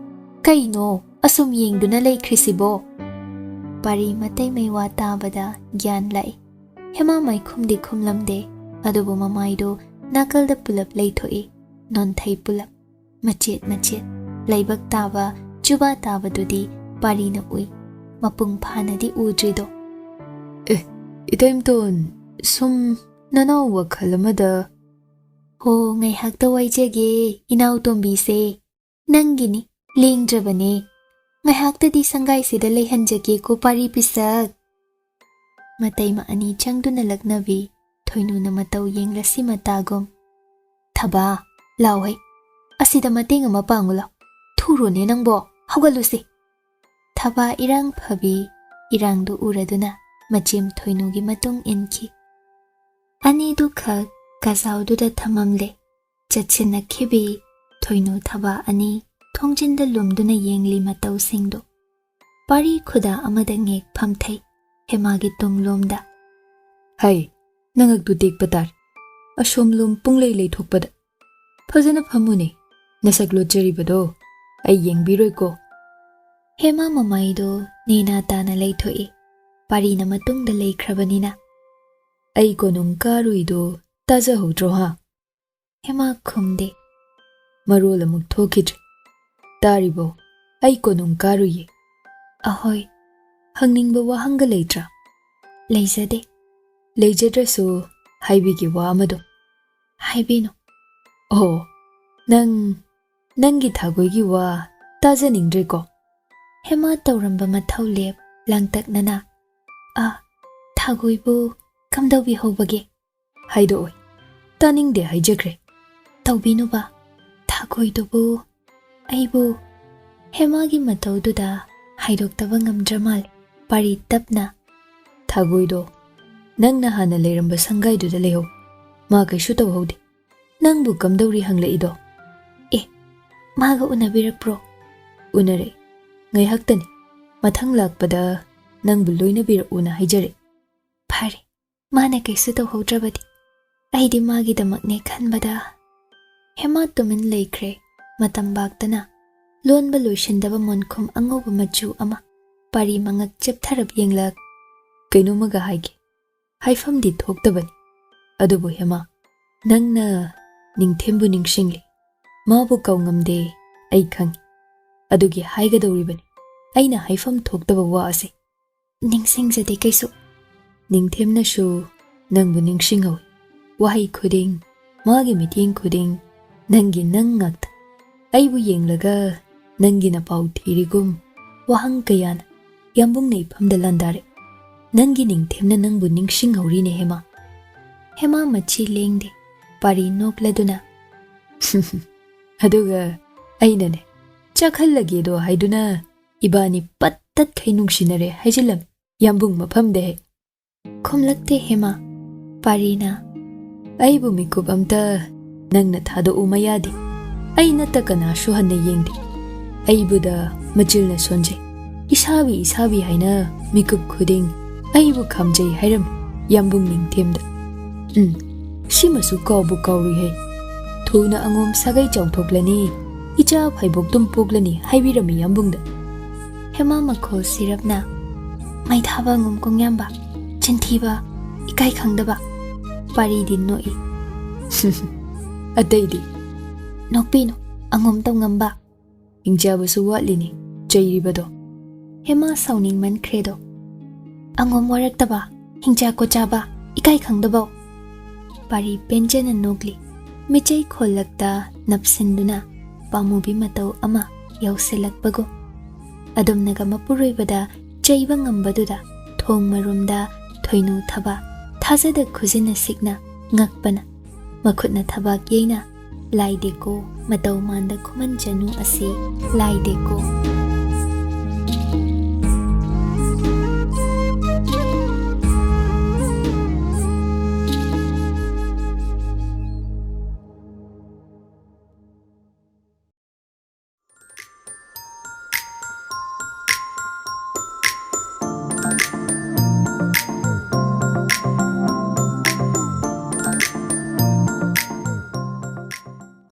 ꯀꯩꯅꯣ ꯑꯁꯨꯝ ꯌꯦꯡꯗꯨꯅ ꯂꯩꯈ꯭ꯔꯤꯁꯤꯕꯣ? ꯄꯥꯔꯤ ꯃꯇꯩ ꯃꯩꯋꯥ ꯇꯥꯕꯗ ꯒ꯭ꯌꯥꯟ ꯂꯥꯛꯏ꯫ ꯍꯦꯃꯥ ꯃꯥꯏꯈꯨꯝꯗꯤ ꯈꯨꯝꯂꯝꯗꯦ, ꯑꯗꯨꯕꯨ ꯃꯃꯥꯏꯗꯨ ꯅꯥꯀꯜꯗ ꯄꯨꯂꯞ ꯂꯩꯊꯣꯛꯏ, ꯅꯣꯟꯊꯩ ꯄꯨꯂꯞ꯫ ꯃꯆꯦꯠ ꯃꯆꯦꯠ ꯂꯥꯏꯕꯛ ꯇꯥꯕ, ꯆꯨꯕꯥ ꯇꯥꯕꯗꯨꯗꯤ ꯄꯥꯔꯤꯅ ꯎꯏ, ꯃꯄꯨꯡ ꯐꯥꯅꯗꯤ ꯎꯗ꯭ꯔꯤꯗꯣ꯫ "ꯑꯦ, ꯏꯇꯩꯃꯇꯣꯟ, ꯁꯨꯝ ꯅꯅꯥꯎ ꯋꯥꯈꯜ ꯑꯃꯗ"꯫ "ꯍꯣ, ꯉꯥꯏꯍꯥꯛꯇ ꯋꯥꯏꯖꯒꯦ, ꯏꯅꯥꯎ ꯇꯣꯝꯕꯤꯁꯦ꯫ ꯅꯪꯒꯤꯅꯤ, ꯂꯦꯡꯗ꯭ꯔꯕꯅꯦ꯫ ꯉꯥꯏꯍꯥꯛꯇꯗꯤ ꯁꯪꯒꯥꯏꯁꯤꯗ ꯂꯩꯍꯟꯖꯒꯦꯀꯣ, ꯄꯥꯔꯤ ꯄꯤꯁꯛ"꯫ ꯃꯇꯩꯃ ꯑꯅꯤ ꯆꯪꯗꯨꯅ ꯂꯛꯅꯕꯤ, ꯊꯣꯏꯅꯨꯅ ꯃꯇꯧ ꯌꯦꯡꯂꯁꯤ ꯃꯇꯥꯒꯨꯝ꯫ "ꯊꯕꯥ, ꯂꯥꯎꯍꯩ, ꯑꯁꯤꯗ ꯃꯇꯦꯡ ꯑꯃ ꯄꯥꯡꯉꯨ ꯂꯥꯎ꯫ ꯊꯨꯔꯣꯅꯦ ꯅꯪꯕꯣ, ꯍꯧꯒꯠꯂꯨꯁꯦ"꯫ ꯊꯕꯥ ꯏꯔꯥꯡ ꯐꯕꯤ ꯏꯔꯥꯡꯗꯨ ꯎꯔꯗꯨꯅ ꯃꯆꯦꯝ ꯊꯣꯏꯅꯨꯒꯤ ꯃꯇꯨꯡ ꯏꯟꯈꯤ꯫ ꯑꯅꯤꯗꯨ ꯈꯛ ꯀꯥꯖꯥꯎꯗꯨꯗ ꯊꯝꯃꯝꯂꯦ꯫ ꯆꯠꯁꯤꯟꯅꯈꯤꯕꯤ ꯊꯣꯏꯅꯨ ꯊꯕꯥ ꯑꯅꯤ ꯊꯣꯡꯖꯤꯟꯗ ꯂꯨꯝꯗꯨꯅ ꯌꯦꯡꯂꯤ ꯃꯇꯧꯁꯤꯡꯗꯨ꯫ ꯄꯥꯔꯤ ꯈꯨꯗꯥ ꯑꯃꯗ ꯉꯦꯛ ꯐꯝꯊꯩ, ꯍꯦꯃꯥꯒꯤ ꯇꯨꯡꯂꯣꯝꯗ꯫ "ꯍꯩ, ꯅꯉꯛꯇꯨ ꯇꯦꯛꯄ ꯇꯥꯔꯦ꯫ ꯑꯁꯣꯝꯂꯣꯝ ꯄꯨꯡꯂꯩ ꯂꯩꯊꯣꯛꯄꯗ꯫ ꯐꯖꯅ ꯐꯝꯃꯨꯅꯦ, ꯅꯁꯛ ꯂꯣꯠꯆꯔꯤꯕꯗꯣ ꯑꯩ ꯌꯦꯡꯕꯤꯔꯣꯏꯀꯣ"꯫ ꯍꯦꯃꯥ ꯃꯃꯥꯏꯗꯣ ꯅꯦꯅꯥ ꯇꯥꯅ ꯂꯩꯊꯣꯛꯏ, ꯄꯥꯔꯤꯅ ꯃꯇꯨꯡꯗ ꯂꯩꯈ꯭ꯔꯕꯅꯤꯅ꯫ "ꯑꯩ ꯀꯣꯅꯨꯡ ꯀꯥꯔꯨꯏꯗꯣ ꯇꯥꯖꯍꯧꯗ꯭ꯔꯣ, ꯍꯥ?" ꯍꯦꯃꯥ ꯈꯨꯝꯗꯦ꯫ "ꯃꯔꯣꯜ ꯑꯃꯨꯛ ꯊꯣꯛꯈꯤꯗ꯭ꯔꯦ꯫ ꯇꯥꯔꯤꯕꯣ? ꯑꯩ ꯀꯣꯅꯨꯡ ꯀꯥꯔꯨꯏꯌꯦ"꯫ "ꯑꯍꯣꯏ, ꯍꯪꯅꯤꯡꯕ ꯋꯥꯍꯪꯒ ꯂꯩꯇ꯭ꯔꯥ?" "ꯂꯩꯖꯗꯦ"꯫ "ꯂꯩꯖꯗ꯭ꯔꯁꯨ ꯍꯥꯏꯕꯤꯒꯦ ꯋꯥ ꯑꯃꯗꯣ"꯫ "ꯍꯥꯏꯕꯤꯅꯨ"꯫ "ꯑꯣ, ꯅꯪ, ꯅꯪꯒꯤ ꯊꯥꯒꯣꯏꯒꯤ ꯋꯥ ꯇꯥꯖꯅꯤꯡꯗ꯭ꯔꯦꯀꯣ?" ꯍꯦꯃꯥ ꯇꯧꯔꯝꯕ ꯃꯊꯧ ꯂꯦꯞ ꯂꯥꯡꯇꯛꯅꯅ꯫ "ꯑ, ꯊꯥꯒꯣꯏꯕꯨ ꯀꯝꯗꯧꯕꯤꯍꯧꯕꯒꯦ?" "ꯍꯥꯏꯗꯣꯛꯑꯣꯏ, ꯇꯥꯅꯤꯡꯗꯦ ꯍꯥꯏꯖꯈ꯭ꯔꯦ"꯫ "ꯇꯧꯕꯤꯅꯨꯕ, ꯊꯥꯒꯣꯏꯗꯨꯕꯨ ꯑꯩꯕꯨ"꯫ ꯍꯦꯃꯥꯒꯤ ꯃꯇꯧꯗꯨꯗ ꯍꯥꯏꯗꯣꯛꯇꯕ ꯉꯝꯗ꯭ꯔ ꯃꯥꯜꯂꯦ꯫ ꯄꯥꯔꯤ ꯇꯞꯅ꯫ "ꯊꯥꯒꯣꯏꯗꯣ ꯅꯪꯅ ꯍꯥꯟꯅ ꯂꯩꯔꯝꯕ ꯁꯪꯒꯥꯏꯗꯨꯗ ꯂꯩꯍꯧ꯫ ꯃꯥ ꯀꯩꯁꯨ ꯇꯧꯍꯧꯗꯦ꯫ ꯅꯪꯕꯨ ꯀꯝꯗꯧꯔꯤ ꯍꯪꯂꯛꯏꯗꯣ?" "ꯑꯦ, ꯃꯥꯒ ꯎꯅꯕꯤꯔꯛꯄ꯭ꯔꯣ?" "ꯎꯅꯔꯦ, ꯉꯥꯏꯍꯥꯛꯇꯅꯤ꯫ ꯃꯊꯪ ꯂꯥꯛꯄꯗ ꯅꯪꯕꯨ ꯂꯣꯏꯅꯕꯤꯔꯛꯎꯅ ꯍꯥꯏꯖꯔꯦ"꯫ "ꯐꯔꯦ"꯫ ꯃꯥꯅ ꯀꯩꯁꯨ ꯇꯧꯍꯧꯗ꯭ꯔꯕꯗꯤ ꯑꯩꯗꯤ ꯃꯥꯒꯤꯗꯃꯛꯅꯦ ꯈꯟꯕꯗ꯫ ꯍꯦꯃꯥ ꯇꯨꯃꯤꯟ ꯂꯩꯈ꯭ꯔꯦ꯫ ꯃꯇꯝ ꯕꯥꯛꯇꯅ ꯂꯣꯟꯕ ꯂꯣꯏꯁꯤꯟꯗꯕ ꯃꯣꯟꯈꯨꯝ ꯑꯉꯧꯕ ꯃꯆꯨ ꯑꯃ ꯄꯥꯔꯤ ꯃꯉꯛ ꯆꯦꯞꯊꯔꯞ ꯌꯦꯡꯂꯛ꯫ "ꯀꯩꯅꯣꯝꯃꯒ ꯍꯥꯏꯒꯦ꯫ ꯍꯥꯏꯐꯝꯗꯤ ꯊꯣꯛꯇꯕꯅꯤ꯫ ꯑꯗꯨꯕꯨ ꯍꯦꯃꯥ, ꯅꯪꯅ ꯅꯤꯡꯊꯦꯝꯕꯨ ꯅꯤꯡꯁꯤꯡꯂꯤ꯫ ꯃꯥꯕꯨ ꯀꯥꯎꯉꯝꯗꯦ, ꯑꯩ ꯈꯪꯏ꯫ ꯑꯗꯨꯒꯤ ꯍꯥꯏꯒꯗꯧꯔꯤꯕꯅꯤ ꯑꯩꯅ ꯍꯥꯏꯐꯝ ꯊꯣꯛꯇꯕ ꯋꯥ ꯑꯁꯤ꯫" "ꯅꯤꯡꯁꯤꯡꯖꯗꯦ ꯀꯩꯁꯨ꯫" "ꯅꯤꯡꯊꯦꯝꯅꯁꯨ ꯅꯪꯕꯨ ꯅꯤꯡꯁꯤꯡꯍꯧꯏ꯫ ꯋꯥꯍꯩ ꯈꯨꯗꯤꯡ, ꯃꯥꯒꯤ ꯃꯤꯠꯌꯦꯡ ꯈꯨꯗꯤꯡ, ꯅꯪꯒꯤ ꯅꯪ ꯉꯥꯛꯇ꯫ ꯑꯩꯕꯨ ꯌꯦꯡꯂꯒ ꯅꯪꯒꯤ ꯅꯄꯥꯎ ꯊꯤꯔꯤꯒꯨꯝ ꯋꯥꯍꯪ ꯀꯌꯥꯅ ꯌꯥꯝꯕꯨꯡꯅ ꯏꯐꯝꯗ ꯂꯥꯟꯗꯥꯔꯦ꯫ ꯅꯪꯒꯤ ꯅꯤꯡꯊꯦꯝꯅ ꯅꯪꯕꯨ ꯅꯤꯡꯁꯤꯡꯍꯧꯔꯤꯅꯦ ꯍꯦꯃꯥ꯫" ꯍꯦꯃꯥ ꯃꯆꯤ ꯂꯦꯡꯗꯦ꯫ ꯄꯥꯔꯤ ꯅꯣꯛꯂꯗꯨꯅ, "ꯑꯗꯨꯒ ꯑꯩꯅꯅꯦ, ꯆꯥꯛꯍꯜꯂꯒꯦꯗꯣ ꯍꯥꯏꯗꯨꯅ ꯏꯕꯥꯅꯤ ꯄꯠ ꯇꯠꯈꯩ ꯅꯨꯡꯁꯤꯅꯔꯦ ꯍꯥꯏꯖꯤꯜꯂꯝꯃꯤ ꯌꯥꯝꯕꯨꯡ ꯃꯐꯝꯗ ꯍꯦꯛ꯫" ꯈꯨꯝꯂꯛꯇꯦ ꯍꯦꯃꯥ꯫ ꯄꯥꯔꯤꯅ, "ꯑꯩꯕꯨ ꯃꯤꯀꯨꯞ ꯑꯝꯇ ꯅꯪꯅ ꯊꯥꯗꯣꯛꯎ ꯃꯌꯥꯗꯤ꯫ ꯑꯩ ꯅꯠꯇ ꯀꯅꯥꯁꯨ ꯍꯟꯅ ꯌꯦꯡꯗꯦ꯫ ꯑꯩꯕꯨꯗ ꯃꯆꯤꯜꯅ ꯁꯣꯟꯖꯩ꯫ ꯏꯁꯥꯕꯤ ꯏꯁꯥꯕꯤ ꯍꯥꯏꯅ ꯃꯤꯀꯨꯞ ꯈꯨꯗꯤꯡ ꯑꯩꯕꯨ ꯈꯥꯝꯖꯩ ꯍꯥꯏꯔꯝꯃꯤ ꯌꯥꯝꯕꯨꯡ ꯅꯤꯡꯊꯦꯝꯗ꯫ ꯎꯝ, ꯁꯤꯃꯁꯨ ꯀꯥꯎꯕꯨ ꯀꯥꯎꯔꯨꯏꯍꯦ꯫ ꯊꯨꯅ ꯑꯉꯣꯝ ꯁꯥꯒꯩ ꯆꯥꯎꯊꯣꯛꯂꯅꯤ, ꯏꯆꯥ ꯐꯩꯕꯣꯛꯇꯨꯝ ꯄꯣꯛꯂꯅꯤ ꯍꯥꯏꯕꯤꯔꯝꯃꯤ ꯌꯥꯝꯕꯨꯡꯗ꯫" ꯍꯦꯃꯥ ꯃꯈꯣꯜ ꯁꯤꯔꯞꯅ, "ꯃꯩ ꯊꯥꯕ ꯑꯉꯣꯝ ꯀꯣꯡꯌꯥꯝꯕ, ꯆꯤꯟꯊꯤꯕ, ꯏꯀꯥꯏ ꯈꯪꯗꯕ꯫" ꯄꯥꯔꯤꯗꯤ ꯅꯣꯛꯏ꯫ "ꯑꯇꯩꯗꯤ?" "ꯅꯣꯛꯄꯤꯅꯨ, ꯑꯉꯣꯝ ꯇꯧꯉꯝꯕ꯫" "ꯍꯤꯡꯆꯥꯕꯁꯨ ꯋꯥꯠꯂꯤꯅꯤ ꯆꯩꯔꯤꯕꯗꯣ꯫" ꯍꯦꯃꯥ ꯁꯥꯎꯅꯤꯡꯃꯟꯈ꯭ꯔꯦꯗꯣ꯫ "ꯑꯉꯣꯝ ꯋꯥꯔꯛꯇꯕ, ꯍꯤꯡꯆꯥ ꯀꯣꯆꯥꯕ, ꯏꯀꯥꯏ ꯈꯪꯗꯕꯧ꯫" ꯄꯥꯔꯤ ꯄꯦꯟꯖꯅ ꯅꯣꯛꯂꯤ꯫ ꯃꯤꯆꯩ ꯈꯣꯜꯂꯛꯇ ꯅꯞꯁꯤꯟꯗꯨꯅ ꯄꯥꯝꯃꯨꯕꯤ ꯃꯇꯧ ꯑꯃ ꯌꯥꯎꯁꯤꯜꯂꯛꯄꯒꯨꯝ꯫ ꯑꯗꯨꯝꯅꯒ ꯃꯄꯨꯔꯣꯏꯕꯗ ꯆꯩꯕ ꯉꯝꯕꯗꯨꯗ ꯊꯣꯡ ꯃꯔꯨꯝꯗ ꯊꯣꯏꯅꯨ ꯊꯕ ꯊꯥꯖꯗ ꯈꯨꯖꯤꯟꯅ ꯁꯤꯛꯅ ꯉꯛꯄꯅ ꯃꯈꯨꯠꯅ ꯊꯕꯥꯛ ꯌꯩꯅ, "ꯂꯥꯏꯗꯦꯀꯣ, ꯃꯇꯧ ꯃꯥꯟꯗ ꯈꯨꯃꯟ ꯆꯅꯨ ꯑꯁꯤ ꯂꯥꯏꯗꯦꯀꯣ꯫"